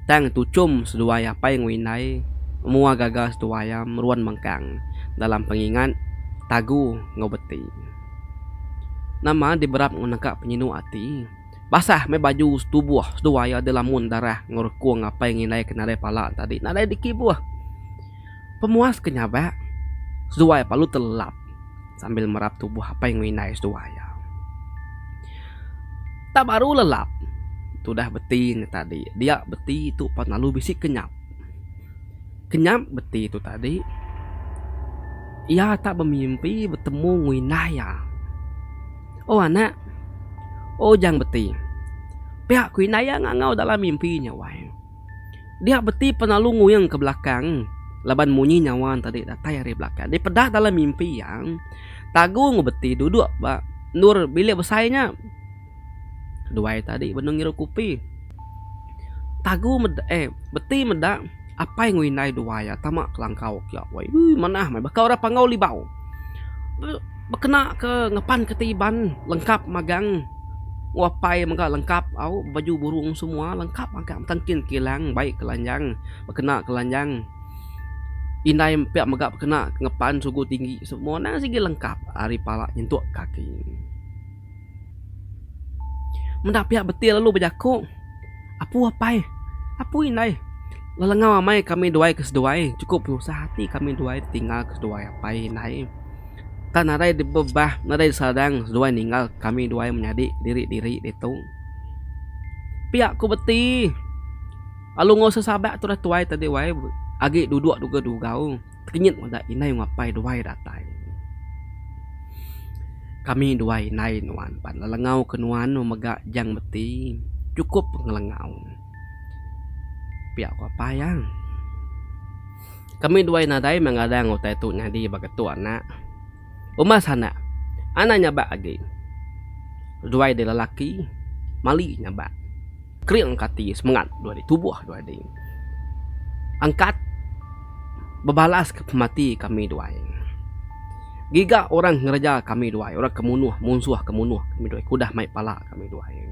Tang tuchum seduai apai enggau indai mua gaga seduai iya meruan mengkang dalam pengingat tagu enggau beti. Nama diberap enggau neka penyinu ati. Basah meh baju setubuh seduai iya dilamun darah enggau rekung apai enggau indai ke nadai pala tadi nadai dikibuh. Pemuas ke nyabak seduai parlu telap sambil merap tubuh apai enggau indai seduai iya. Tak baru lelap tudah beti ne tadi dia beti tu pan lalu bisi kenyap. Kenyap beti tu tadi iya tak bemimpi betemu enggau indai iya. Oh anak, oh jang beti. Pia ku indai iya ngangau dalam mimpi nya wai. Dia beti pan lalu nguing ke belakang laban munyi nyawa ne tadi datai ari belakang. Dipeda dalam mimpi iya, Tagu enggau beti duduk ba endur bilik besai nya. Duai tadi benung ngirup kupi. Tagu meda eh beti meda apai enggau indai duai iya tama ke langkau kia. Wei manah meh baka orang Panggau Libau. Bekena ke ngepan ke ti Iban lengkap magang. Enggau apai mega lengkap au baju burung semua lengkap magang tangkin kilang bai kelanjang bekena kelanjang. Indai pia mega bekena ngepan sugu tinggi semua nang sigi lengkap ari pala nyentuk kaki. Meda pia beti lalu bejaku apu apai apu indai lelengau amai kami duai ke seduai chukup penusah ati kami duai tinggal ke seduai apai indai. Tang nadai dibebah nadai disadang seduai ninggal kami duai menyadi diri-diri ditu. Pia ku beti lalu enggau sesabak tudah tuai tadi wai agi duduk dugau-dugau tekenyit meda indai enggau apai duai datai. Kami duai indai nuan pan lelengau ke nuan mega jang beti chukup pengelengau. Pia ku apai iya. Kami duai nadai meh ngadang utai tu nyadi ba getu anak. Umbas anak, anak nyabak agi. Duai deh lelaki, mali nyabak. Kering kati semengat duai deh tubuh duai deh. Angkat bebalas ke pemati kami duai. Giga orang ngereja kami duai, orang ke munuh, munsuh ke munuh kami duai, ke udah mai pala kami duai.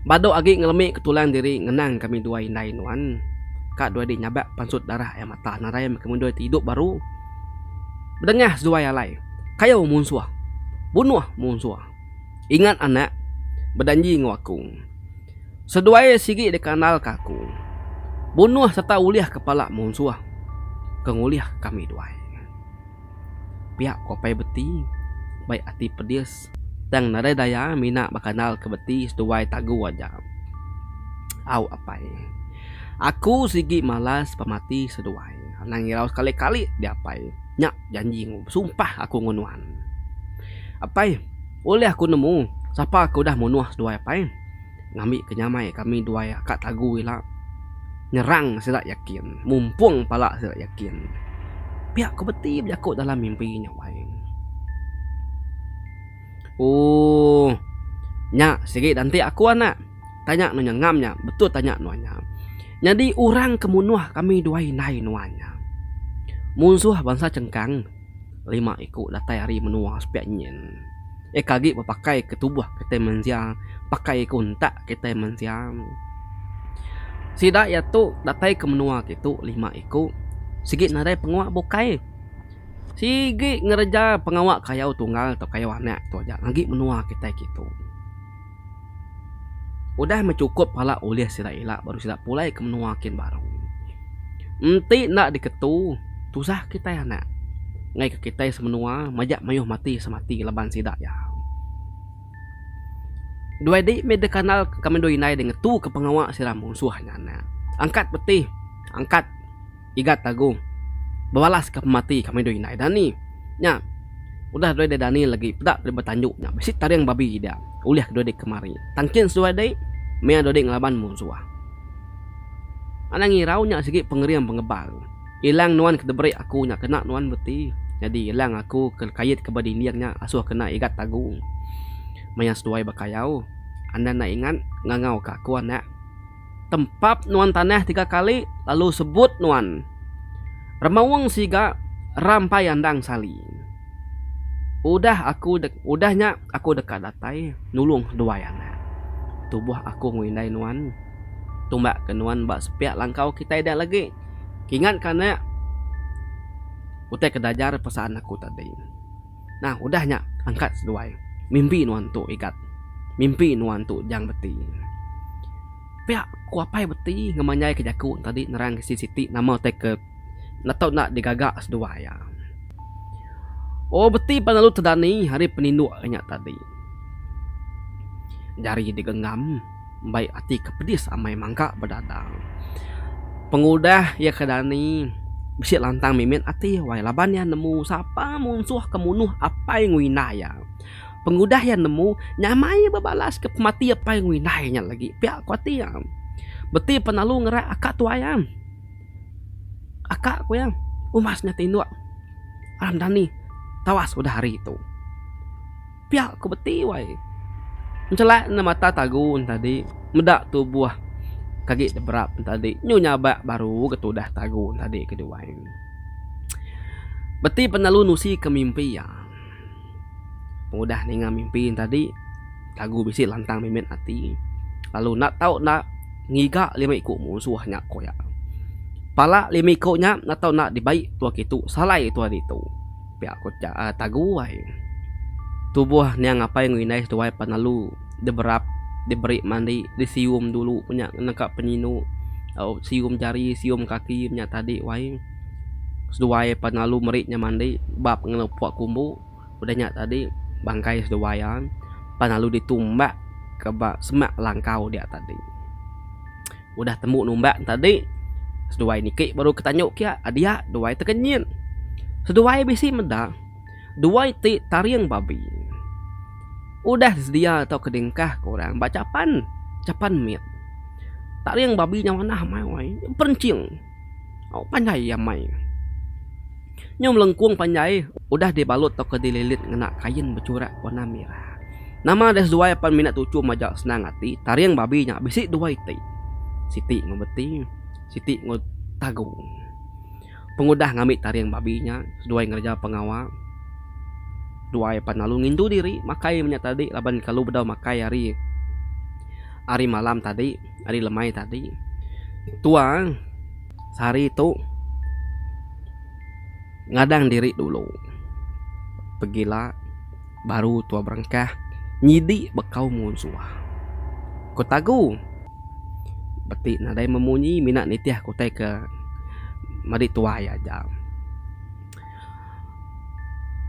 Badu agi ngelemi ke tulang diri ngenang kami duai indai nuan. Ka duai di nyabak pansut darah ai mata nadai meh kami duai ti idup baru. Bedengah seduai alai. Kayau munsuh. Bunuh munsuh. Ingat anak, bedanji enggau aku. Seduai sigi dikandal ka aku. Bunuh serta ulih ke pala munsuh ke ngulih kami duai. Pia ku apai beti bai ati pedis tang nadai daya mina bakandal ke beti seduai tagu aja. Au apai. Aku sigi malas pemati seduai. Anang irau sekali-kali di apai. Nya janji sumpah aku enggau nuan. Apai, ulih aku nemu sapa ke udah munuh seduai apai? Ngambi ke nyamai kami duai aka tagu ila nyerang sida yakin, mumpung pala sida yakin. Pia ku beti bejaku dalam mimpi nya wai. Ooh. Nya sigi da enti aku anak. Tanya nuan nya ngam nya betul tanya nuan nya. Nyadi orang ke munuh kami duai indai nuan nya. Munsuh bansa chengkang lima iku datai ari menua sepiak nyin. Eka agi bepakai ke tubuh kitai mensia pakai ke untak kitai mensia. Sida iya tu datai ke menua kitu lima iku sigi nadai pengawa bukai. Sigi ngereja pengawa kayau tunggal tauka kayau anak tu aja agi menua kitai kitu. Udah meh chukup pala ulih sida ila baru sida pulai ke menua kin baru. Enti enda diketu tusah kitai anak ngaika kitai semenua majak mayuh mati semati laban sida iya. Duai di meh deka andal kami dua indai ngetu ke pengawa sida munsuh nya anak. Angkat betih angkat. Igat Tagu bebalas ka pemati kami dua indai Dani. Nya udah dua dai Dani lagi peda deh betanju nya bisi taring babi dia ulih ke dua dai kemari. Tangkin seduai dai maya dua dai ngelaban munsuh. Anang irau nya sigi pengering pengebal. Ilang nuan ke diberi aku nya kena nuan beti. Nyadi ilang aku ke kait ke ba dinding nya asuh kena Igat Tagu. Maya seduai bekayau anda enda ingat ngangau ka aku anak. Tempap nuan tanah tiga kali lalu sebut nuan, Remaung siga rampai andang sali. Udah aku udah nya aku deka datai nulung seduai anak. Tubuh aku enggau indai nuan tumbak ke nuan ba sepiak langkau kitai ida lagi. Kingat ke anak utai ke dajar pesan aku tadi. Nah udah nya angkat seduai mimpi nuan tu igat mimpi nuan tu jang beti. Pia ku apai beti ngemanjai ke jaku tadi nerang ke siti siti nama utai ke enda tau enda digaga seduai iya. Oh beti pan lalu tedani ari peninduk nya tadi. Jari digenggam. Bai ati ke pedis amai mangka bedada. Pengudah iya ke dani bisi lantang mimit ati wai laban iya nemu sapa munsuh ke munuh apai enggau indai iya. Pengudah iya nemu nyamai iya bebalas ke pemati apai enggau indai nya lagi pia ku ati iya. Beti penalu ngerak aka tuai iya. Aka ku iya umbas nya tinduk aram dani tawas udah hari tu. Pia ku beti wai. Enchelak enda mata tagu entadi meda tubuh ke agi deberap entadi nyu nyabak baru ke tudah tagu entadi ke duai. Beti penalu nusi ke mimpi iya. Pengudah ninga mimpi entadi tagu bisi lantang mimit ati lalu enda tau enda ngiga lima iku munsuh nya ku iya. Pala lima iku nya enda tau enda dibai tua kitu salai tua ditu. Pia ku Tagu ai. Tubuh niang apai enggau indai seduai pan lalu diberap diberi mandi disium dulu nya nengka penyinu au sium jari sium kaki nya tadi wai. Seduai pan lalu meri nya mandi bap ngena pua kumbu udah nya tadi bangkai seduai iya pan lalu ditumbak ke ba semak langkau dia tadi. Udah tembu numbak tadi, seduai niki baru ke tanyu kia dia duai tekenyit. Seduai bisi meda dua iti taring babi. Udah sedia tauka diengkah ke orang ba chapan, chapan mit. Taring babi nya manah amai wai, perenching. Au panjai iya amai. Nyu melengkung panjai udah dibalut tauka dililit ngena kain bechurak warna mirah. Nama deh seduai apan mina tuchum aja senang ati taring babi nya bisi dua iti. Siti enggau beti, siti enggau tagu. Pengudah ngambi taring babi nya seduai ngereja pengawa. Seduai apan lalu ngintu diri makai menya tadi laban kalu bedau makai hari hari malam tadi, hari lemai tadi. Tua sehari tu. Ngadang diri dulu. Pegila baru tua berengkah nyidi bekau munsuh. Ku Tagu. Beti nadai memunyi mina nitih ke utai ke madi tuai aja.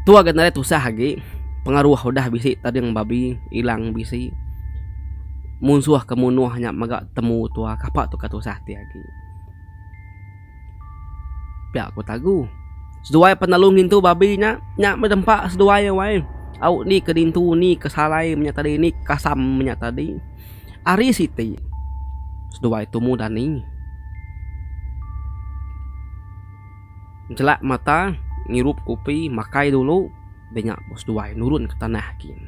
Tua ga nadai tusah agi pengaruh udah bisi tading babi ilang bisi. Munsuh ke munuh nya mega temu tua kapa tu ka tusah ti agi. Pia ku Tagu. Seduai penalu ngintu babi nya, nya meh dempa seduai wai. Au ni ke dintu ni ke salai menya tadi ni kasam menya tadi. Ari siti seduai tumu dani. Enchelak mata, ngirup kopi, makai dulu, udah nya bos duai nurun ke tanah kin.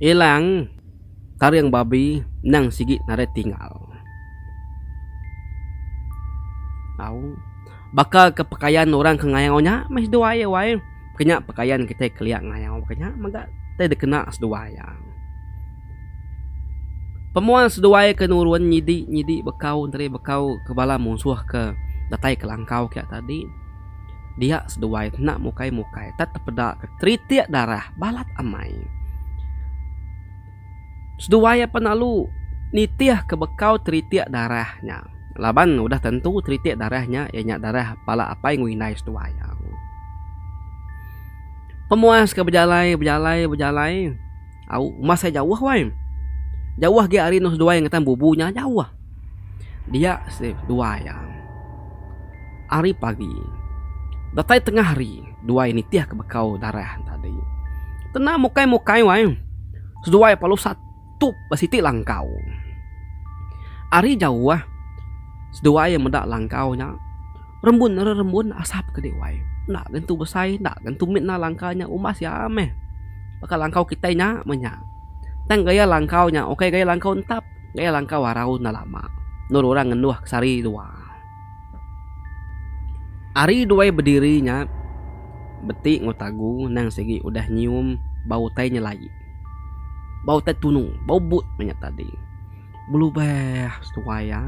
Ilang taring babi endang sigi nadai tinggal. Au baka ke pekayan orang ke ngayau nya meh seduai wai. Ke nya pekayan kitai kelia ngayau ke nya mega tai dikena seduai iya. Pemuan seduai ke nurun nyidi nyidi bekau enteri bekau ke bala munsuh ke datai ke langkau kiya tadi dia seduai enda mukai mukai tak tepeda ke teritik darah balat amai. Seduai apan lalu nitih ke bekau teritik darah nya laban udah tentu teritik darah nya iya nya darah bala apai enggau indai seduai. Pemuas ke bejalai bejalai bejalai. Au umas ai jauh wai. Jauh agi ari endur seduai ngetan bubu nya jauh. Dia seduai iya. Ari pagi datai tengah hari duai nitih ke bekau darah tadi. Tena mukai mukai wai seduai perlu satup ba siti langkau. Ari jauh seduai meda langkau nya. Rembun re rembun asap ke dek wai. Enda gentu besai enda gentu mit enda langkau nya umbas iya meh. Baka langkau kitai nya meh nya. Tang gaya langkau nya ukai gaya langkau entap gaya langkau arau enda lama endur orang ngenduh ke sehari dua. Ari duai bediri nya beti enggau tagu nang sigi udah nyium bau tai nyelai. Bau tai tunu bau but meh nya tadi. Belubah seduai iya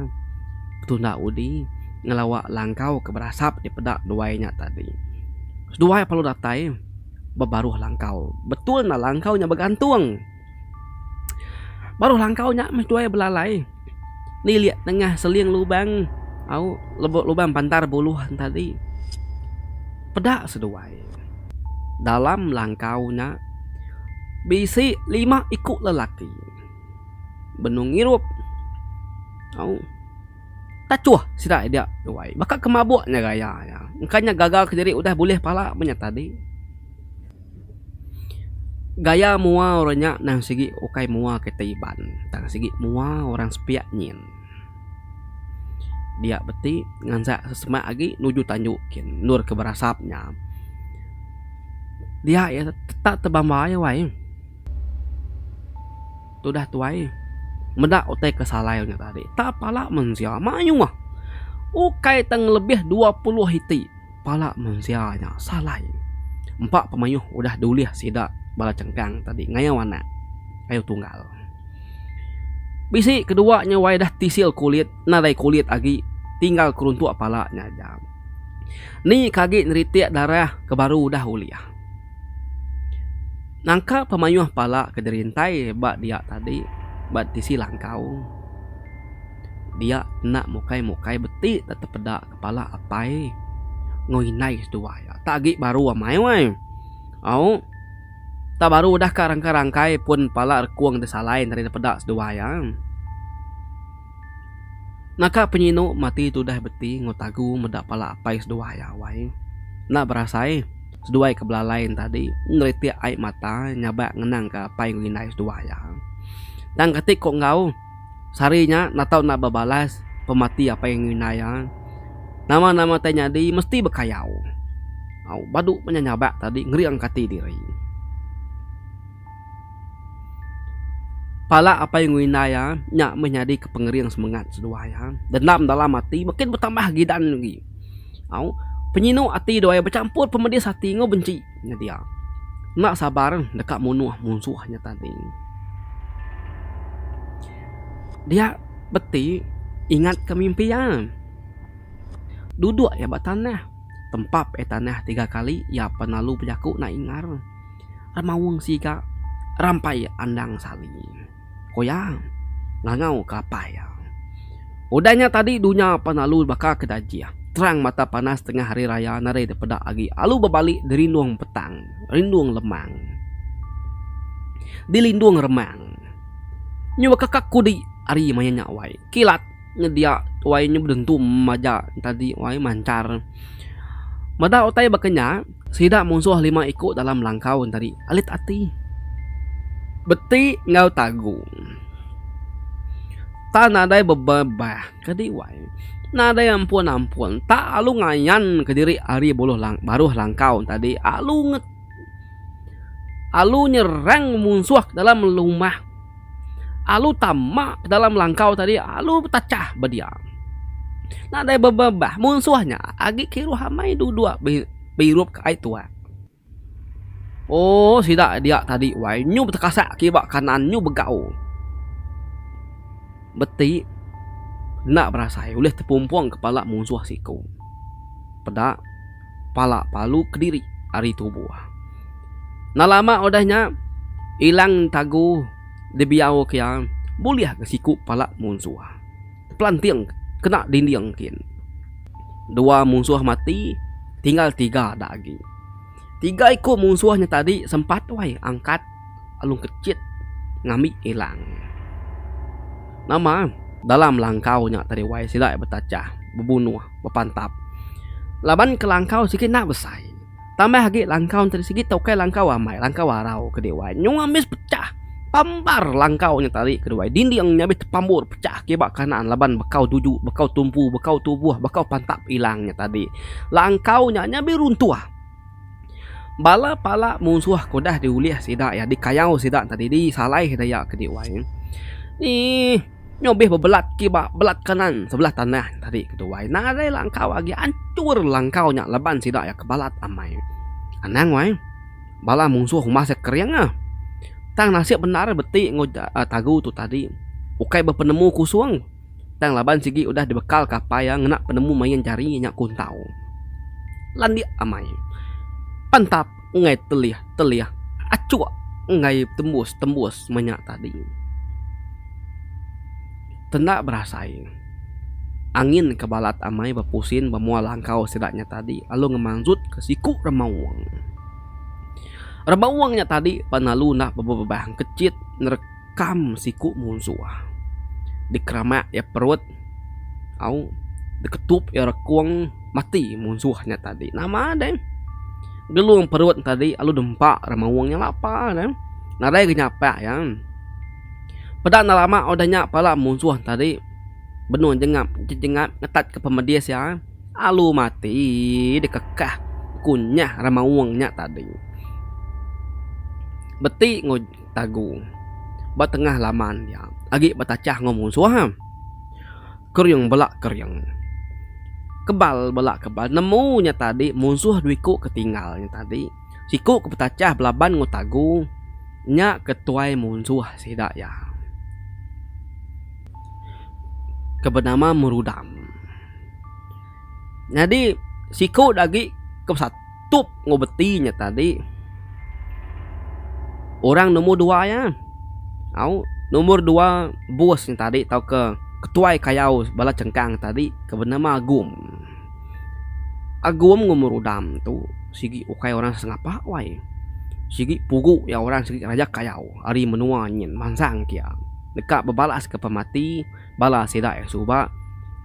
betunda udi ngelawa langkau ke berasap dipeda duai nya tadi. Seduai perlu datai ba baruh langkau. Betul enda langkau nya begantung. Baruh langkau nya meh seduai belalai nilik nengah seling lubang au lubang pantar buluh tadi. Peda seduai dalam langkau nya bisi lima iku lelaki. Benung ngirup au tachuh sida dia tuai baka ke mabuk nya gaya iya. Engka nya gaga kediri udah bulih pala meh nya tadi. Gaya mua orang nya nang sigi ukai mua kitai Iban tang sigi mua orang sepiak nyin. Dia beti ngansak sesemak agi nuju tanju kin endur ke berasap nya. Dia iya tetap tebamba iya wai. Tudah tuai meda utai ke salai nya tadi tak pala mensia mayuh ukai tang lebih 20 iti pala mensia nya salai. Empa pemayuh udah dulih sida bala chengkang tadi ngayau anak kayu tunggal. Bisi kedua nya wai dah tisil kulit nadai kulit agi tinggal keruntuk pala nya aja. Ni ke agi neritik darah ke baru udah ulih. Nangka pemayuh pala ke dirintai ba dia tadi ba tisi langkau dia enda mukai-mukai beti tak tepeda kepala apai enggau indai seduai tak agi baru amai wai. Au tak baru udah ka rangkai-rangkai pun pala rekung disalai enda dipeda seduai iya. Naka penyinu mati tudah beti enggau tagu meda pala apai seduai iya wai. Enda berasai seduai ke belalai ne tadi neritik ai mata nyabak ngenang ka apai enggau indai seduai iya. Tang kati ko enggau sehari nya enda tau enda bebalas pemati apai enggau indai iya. Nama nama tai nyadi mesti bekayau. Au badu meh nya nyabak tadi ngering ka ati diri. Pala apai enggau indai iya nya meh nyadi ke pengering semengat seduai iya. Dendam dalam ati makin betambah gidan agi. Au penyinu ati duai bechampur pemedis ati enggau benci nyadi iya. Enda sabar deka munuh munsuh nya tadi. Dia beti ingat ke mimpi iya. Duduk iya ba tanah tempap iya tanah tiga kali iya pan lalu bejaku enda ingar. Remaung siga rampai andang sali. Ku iya ngangau ke apai iya. Udah nya tadi dunya pan alu baka ke dajih. Terang mata panas tengah hari raya nadai dipeda agi alu bebali dirindung petang, rindung lemang. Dilindung remang. Nyu baka ka kudi ari maya nya wai. Kilat nyedia tuai nyu bedentum aja tadi wai manchar. Meda utai baka nya. Sida munsuh lima iku dalam langkau enti alit ati. Beti enggau tagu. Tan nadai bebebah ke diwai. Nadai ampun-ampun tak alu ngayan kediri ari buluh baruh langkau tadi alu alu nyerang munsuh ke dalam rumah alu tama ke dalam langkau tadi alu betachah ba dia. Nadai bebebah munsuh nya agi kiruh amai duduk beirup ke ai tuak. Oh sida dia tadi wai nyu betekasak kiba kanan nyu begau. Beti enda berasai ulih tepumpung kepala munsuh siku. Peda pala palu kediri ari tubuh. Enda lama udah nya ilang tagu dibiau ke iya bulih ke siku pala munsuh. Pelanting kena dinding kin. Dua munsuh mati tinggal tiga da agi. Tiga iku munsuh nya tadi sempat wai angkat lalu kechit ngambi ilang. Nama dalam langkau nya tadi wai sida betachah bebunuh bepantap. Laban ke langkau sigi enda besai. Tambah agi langkau enti sigi tauka langkau amai langkau arau ke diwai nyung ambis pecah pambar langkau nya tadi ke diwai dinding nya abis tepambur pecah kiba kanan laban bekau tuju bekau tumpu bekau tubuh bekau pantap ilang nya tadi. Langkau nya nya abis runtuh. Bala pala munsuh ke udah diulih sida iya dikayau sida tadi disalai sida iya ke diwai. Eii. Nyu bih bebelat kiba belat kanan sebelah tanah tadi ketuai nadai langkau agi anchur langkau nya laban sida iya ke balat amai. Anang wai bala munsuh umbas iya kering ah. Tang nasib bendar beti enggau tagu tu tadi ukai bepenemu kusung tang laban sigi udah dibekal ka apai iya ngena penemu main jari nya kuntau. Landik amai. Pantap enggai telih telih achuk enggai tembus tembus menya tadi. Tenda berasai. Angin ke balat amai bepusin ba mua langkau sida nya tadi lalu ngemansutka siku remaung. Remaung nya tadi pan lalu enda bebebah engkechit nerekam siku munsuh. Dikeramak iya perut au diketup iya rekung mati munsuh nya tadi. Nama deh gelung perut tadi lalu dempa remaung nya lapa deh. Nadai ga nyapak iya. Peda enda lama udah nya pala munsuh tadi benung jengap jengap ngetat ke pemedis iya alu mati dikekah kunyah remaung nya tadi. Beti enggau tagu ba tengah laman dia agi betachah enggau munsuh. Kering bela kering. Kebal bela kebal nemu nya tadi munsuh dua iku ke tinggal nya tadi. Siku ke betachah belaban enggau tagu nya ke tuai munsuh sida iya ke benama Merudam. Nyadi siku da agi ke besatup enggau beti nya tadi orang nombor dua iya au nombor dua bos nya tadi tauka ketuai kayau bala chengkang tadi ke benama Agum. Agum enggau Merudam tu sigi ukai orang sengapa wai. Sigi pugu iya orang sigi raja kayau ari menua nyin mansang kia deka bebalas ke pemati bala sida iya suba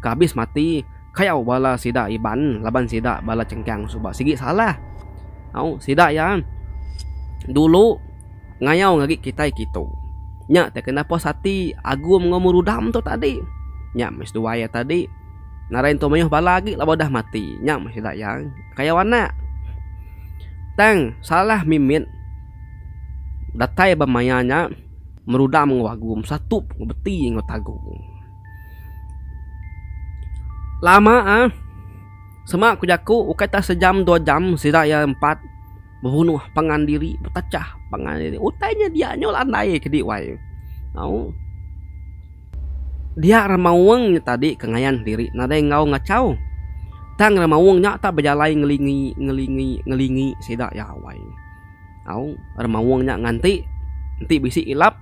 ke abis mati kayau bala sida Iban laban sida bala Chengkang suba sigi salah. Au sida iya dulu ngayau ngagai kitai kitu. Nya tai kena puas ati Agum enggau Merudam tu tadi. Nya meh seduai iya tadi. Nadai entu mayuh bala agi laban udah mati. Nya meh sida iya kayau anak. Tang salah mimit datai ba maya nya merudam enggau agum satup enggau beti enggau tagu. Lama ah sema ku jaku ukai tak sejam dua jam sida iya empat bebunuh pangan diri betachah pangan diri. Utai nya dia nyau landai kedi wai. Au. Dia remaung nya tadi ke ngayan diri nadai enggau ngachau. Tang remaung nya tak bejalai ngelingi ngelingi ngelingi sida iya wai. Au remaung nya nganti enti bisi ilap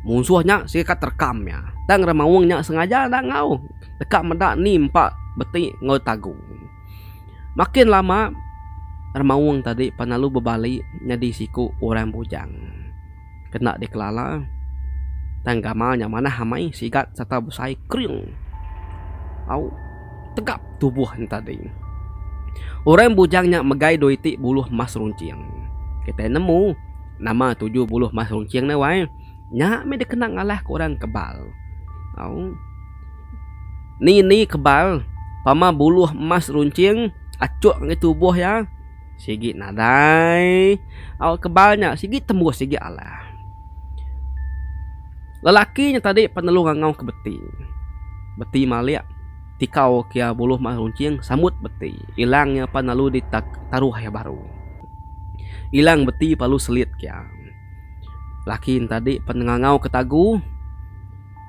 munsuh nya sigi ka terekam iya. Tang remaung nya sengaja enda enggau deka meda ni empa beti enggau tagu. Makin lama remaung tadi pan lalu bebali nyadi siku orang bujang. Kena dikelala tang gamal nya manah amai sigat sereta besai kering au tegap tubuh ne tadi. Orang bujang nya megai dua iti buluh mas runcing. Kitai nemu nama tuju buluh mas runcing ne wai nya meh dikena ngalahka orang kebal au. Ni-ni kebal pama buluh emas runching achuk ngagai tubuh iya sigi nadai. Au kebal nya sigi tembus sigi alah. Lelaki nya tadi penelu ngangau ke beti. Beti malik tikau ke iya buluh emas runching sambut beti. Ilang iya pan lalu ditaruh iya baru. Ilang beti lalu selit ke iya. Laki ne tadi pan ngangau ke tagu.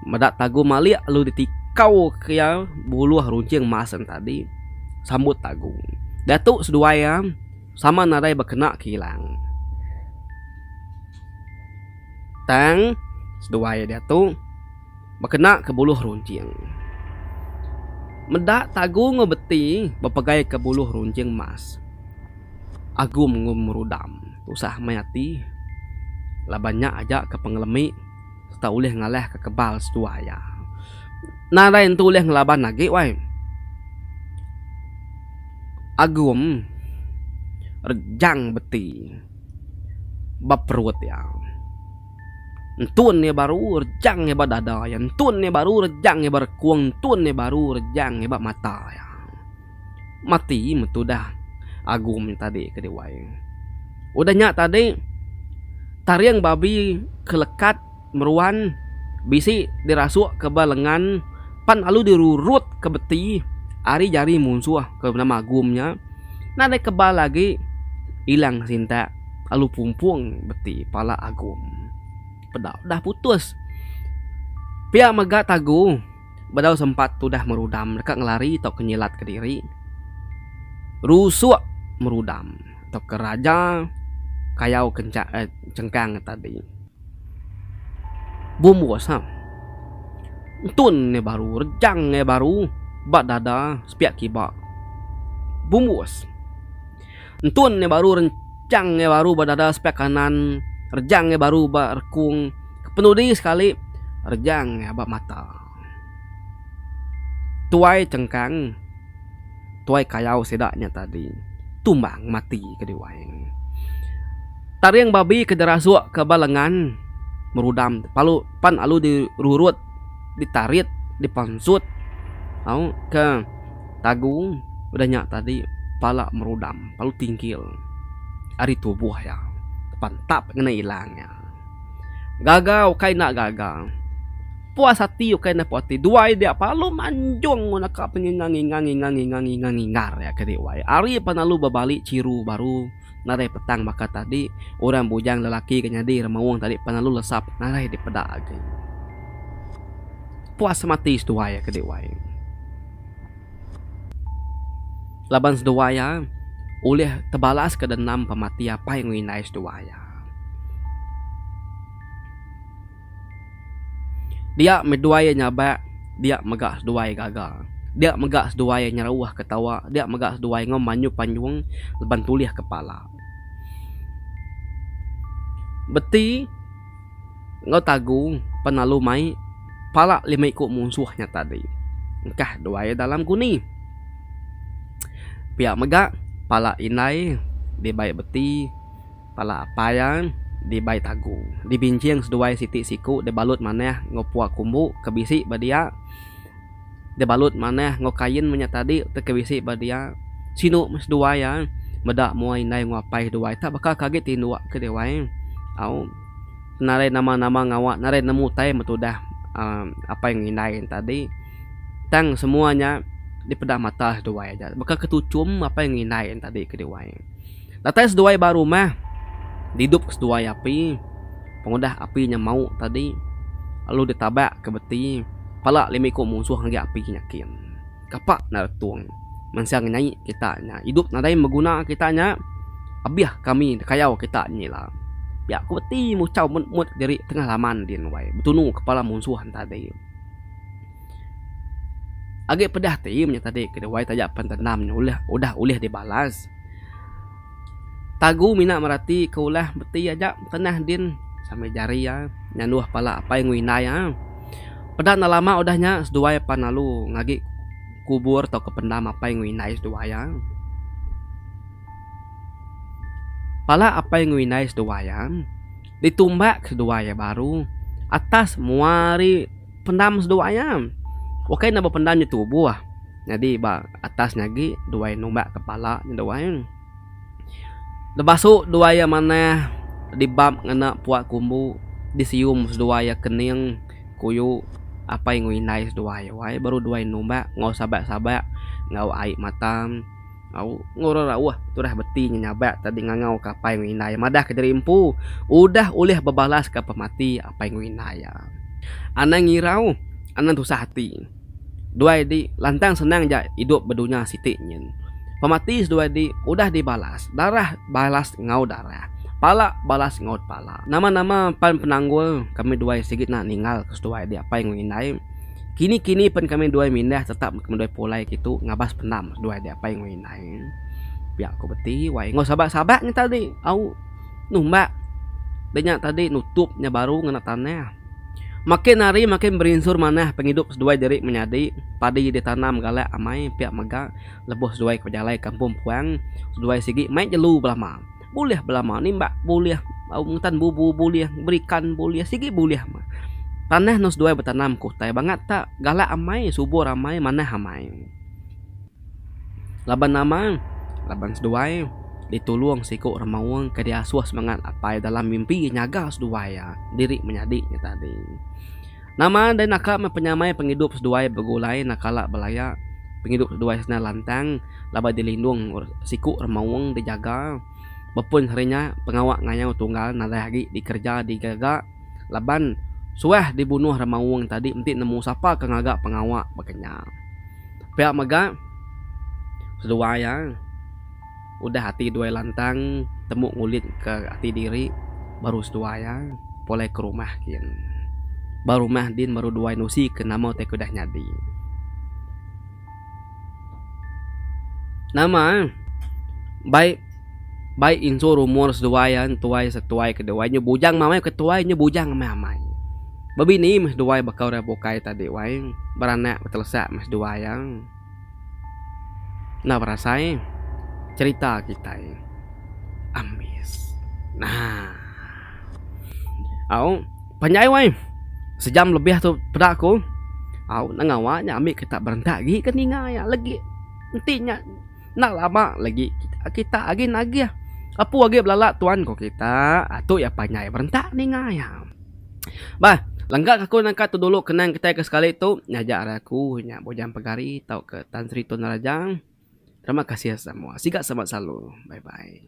Meda tagu malik lalu ditikau ke iya buluh runching emas ne tadi sambut tagu. Diatu seduai iya sama nadai bekena ke ilang. Tang seduai iya diatu bekena ke buluh runching. Meda tagu enggau beti bepegai ke buluh runching emas. Agum enggau merudam tusah meh ati laban nya aja ke pengelemi sereta ulih ngalahka kebal seduai iya. Nadai entu ulih ngelaban agi wai. Agum rejang beti ba perut iya. Entun iya baru rejang iya ba dada iya. Entun iya baru rejang iya ba rekung. Entun iya baru rejang iya ba mata iya. Mati meh tudah Agum nya tadi ke diwai. Udah nya tadi taring babi ke lekat meruan bisi dirasuk ke ba lengan pan lalu dirurut ke beti ari jari munsuh ke benama Agum nya nadai kebal agi ilang sintak lalu pumpung beti pala Agum. Peda udah putus. Pia mega tagu. Bedau sempat tudah merudam deka ngelari tauka nyilatka diri. Rusuk merudam tauka raja kayau kencha eh chengkang tadi. Bumbus ha. Entun iya baru rejang iya baru ba dada sepiak kiba. Bumbus. Entun iya baru renchang iya baru ba dada sepiak kanan, rejang iya baru ba rekung, kepenudi sekali rejang iya ba mata. Tuai chengkang, tuai kayau sida nya tadi tumbang mati ke diwai. Taring babi ke dirasuk ke ba lengan merudam palu pan alu dirurut ditarit dipansut au ke. Tagu udah nya tadi pala merudam lalu tingkil ari tubuh iya tepantap ngena ilang iya. Gaga ukai enda gaga. Puas ati ukai enda puas ati. Duai dia palu manjung mun naka pengingar ngingar ngingar ngingar ngingar ngingar iya ke diwai. Ari pan lalu bebali chiru baru nadai petang baka tadi orang bujang lelaki ke nyadi remaung tadi pan lalu lesap nadai dipeda agi. Puas mati seduai iya ke diwai. Laban seduai iya ulih tebalaska dendam pemati apai enggau indai seduai iya. Dia meh duai iya nyabak, dia mega seduai gaga. Dia mega seduai iya nyerauh ketawa, dia mega seduai enggau manyup panjung laban tulih kepala. Beti. Enggau tagu penalu mai pala lima iku munsuh nya tadi engkah duai dalam guni. Pia mega pala indai dibai beti, pala apai iya dibai tagu. Dibinching seduai siti siku dibalut manah enggau pua kumbu ke bisi ba dia. Dibalut manah enggau kain meh nya tadi ti ke bisi ba dia. Sinu meh seduai iya meda mua indai enggau apai seduai tak baka ke agi tinduk ke dewai. Au nadai nama-nama ngawa nadai nemu utai meh tudah uhh apai enggau indai ne tadi. Tang semua nya dipeda mata seduai aja baka ke tuchum apai enggau indai ne tadi ke dewai. Datai seduai ba rumah didup seduai api. Pengudah api nya mau tadi lalu ditabak ke beti pala lima iku munsuh ngagai api nya kin. Kapa enda retung mensia ngenyai kita nya idup nadai beguna kita nya abih kami kayau kita nyila. Pia ku beti muchau mut mut diri tengah laman din wai betunu kepala munsuh tadi. Agi pedah ti menya tadi ke wai taja pen dendam nya ulih udah ulih dibalas. Tagu mina merati ke ulah beti aja tenah din sambil jari iya nyanduh pala apai enggau indai iya. Peda enda lama udah nya seduai pan lalu ngagi kubur tauka pendam apai enggau indai seduai iya. Pala apai enggau indai seduai iya ditumbak seduai iya baru atas mua ari pendam seduai iya. Ukai enda bependam nya tubuh. Nyadi ba atas nya agi duai numbak ke pala nya duai. Lebasu duai iya manah dibap ngena pua kumbu disium seduai iya kening kuyu apai enggau indai seduai wai baru duai numbak enggau sabak-sabak enggau ai mata au enggau rerauh tudah beti nya nyabak tadi ngangau ke apai enggau indai madah ke diri empu udah ulih bebalas ke pemati apai enggau indai iya. Anang irau anang tusah ati. Duai di lantang senang ja idup ba dunya siti nyin. Pemati seduai di udah dibalas, darah balas enggau darah, pala balas enggau pala. Nama-nama pan penanggul kami duai sigi enda ninggal ke seduai di apai enggau indai. Kini-kini pen kami duai mindah tetap kami duai pulai kitu ngabas pendam seduai di apai enggau indai. Pia ku beti wai enggau sabak-sabak nya tadi au numbak da nya tadi nutup nya baru ngena tanah. Makin hari makin berinsur manah pengidup seduai diri menyadi, padi ditanam galak amai pia mega lebuh seduai ke bejalai kampung puang, seduai sigi mai jelu belama. Bulih belama nimbak bulih, ngetan bubu bulih, berikan bulih sigi bulih mah. Tanah enu seduai betanam ke utai bangat ta galak amai subur amai manah amai. Laban nama? Laban seduai ditulung siku remaung ke diasuh semengat apai dalam mimpi nyaga seduai iya diri menyadi nya tadi. Nama deh naka meh penyamai pengidup seduai begulai enda kala belaya. Pengidup seduai senang lantang laban dilindung siku remaung dijaga. Bepun hari nya pengawa ngayau tunggal nadai agi dikereja digaga. Laban suah dibunuh remaung tadi enti nemu sapa ke ngaga pengawa baka nya. Pia mega seduai iya udah ati duai lantang temu ngulit ke ati diri baru seduai iya pulai ke rumah gin. Ba rumah din baru duai nusi ke nama utai ke udah nyadi. Nama bai bai insur umur seduai iya tuai setuai ke duai nyu bujang meh amai ke tuai nyu bujang meh amai. Bebini meh seduai baka orang bukai tadi wai beranak betelesak meh seduai iya. Enda berasai cherita kitai ambis. Nah. Au panjai wai sejam lebih tu peda ku. Au nang ngawa nya ambi kita berentak agi ke ninga iya legi enti nya enda lama legi kita agi nagih. Apu agi belala tuan ku kita tu iya panjai berentak ninga iya. Bah, lengka ke aku nangka tu dulu kenang kitai ke sekali tu nyaja ari aku nya Bujang Pegari tauka Tan Sri Tun Raja. Terima kasih semua. Siga selamat selalu. Bye bye.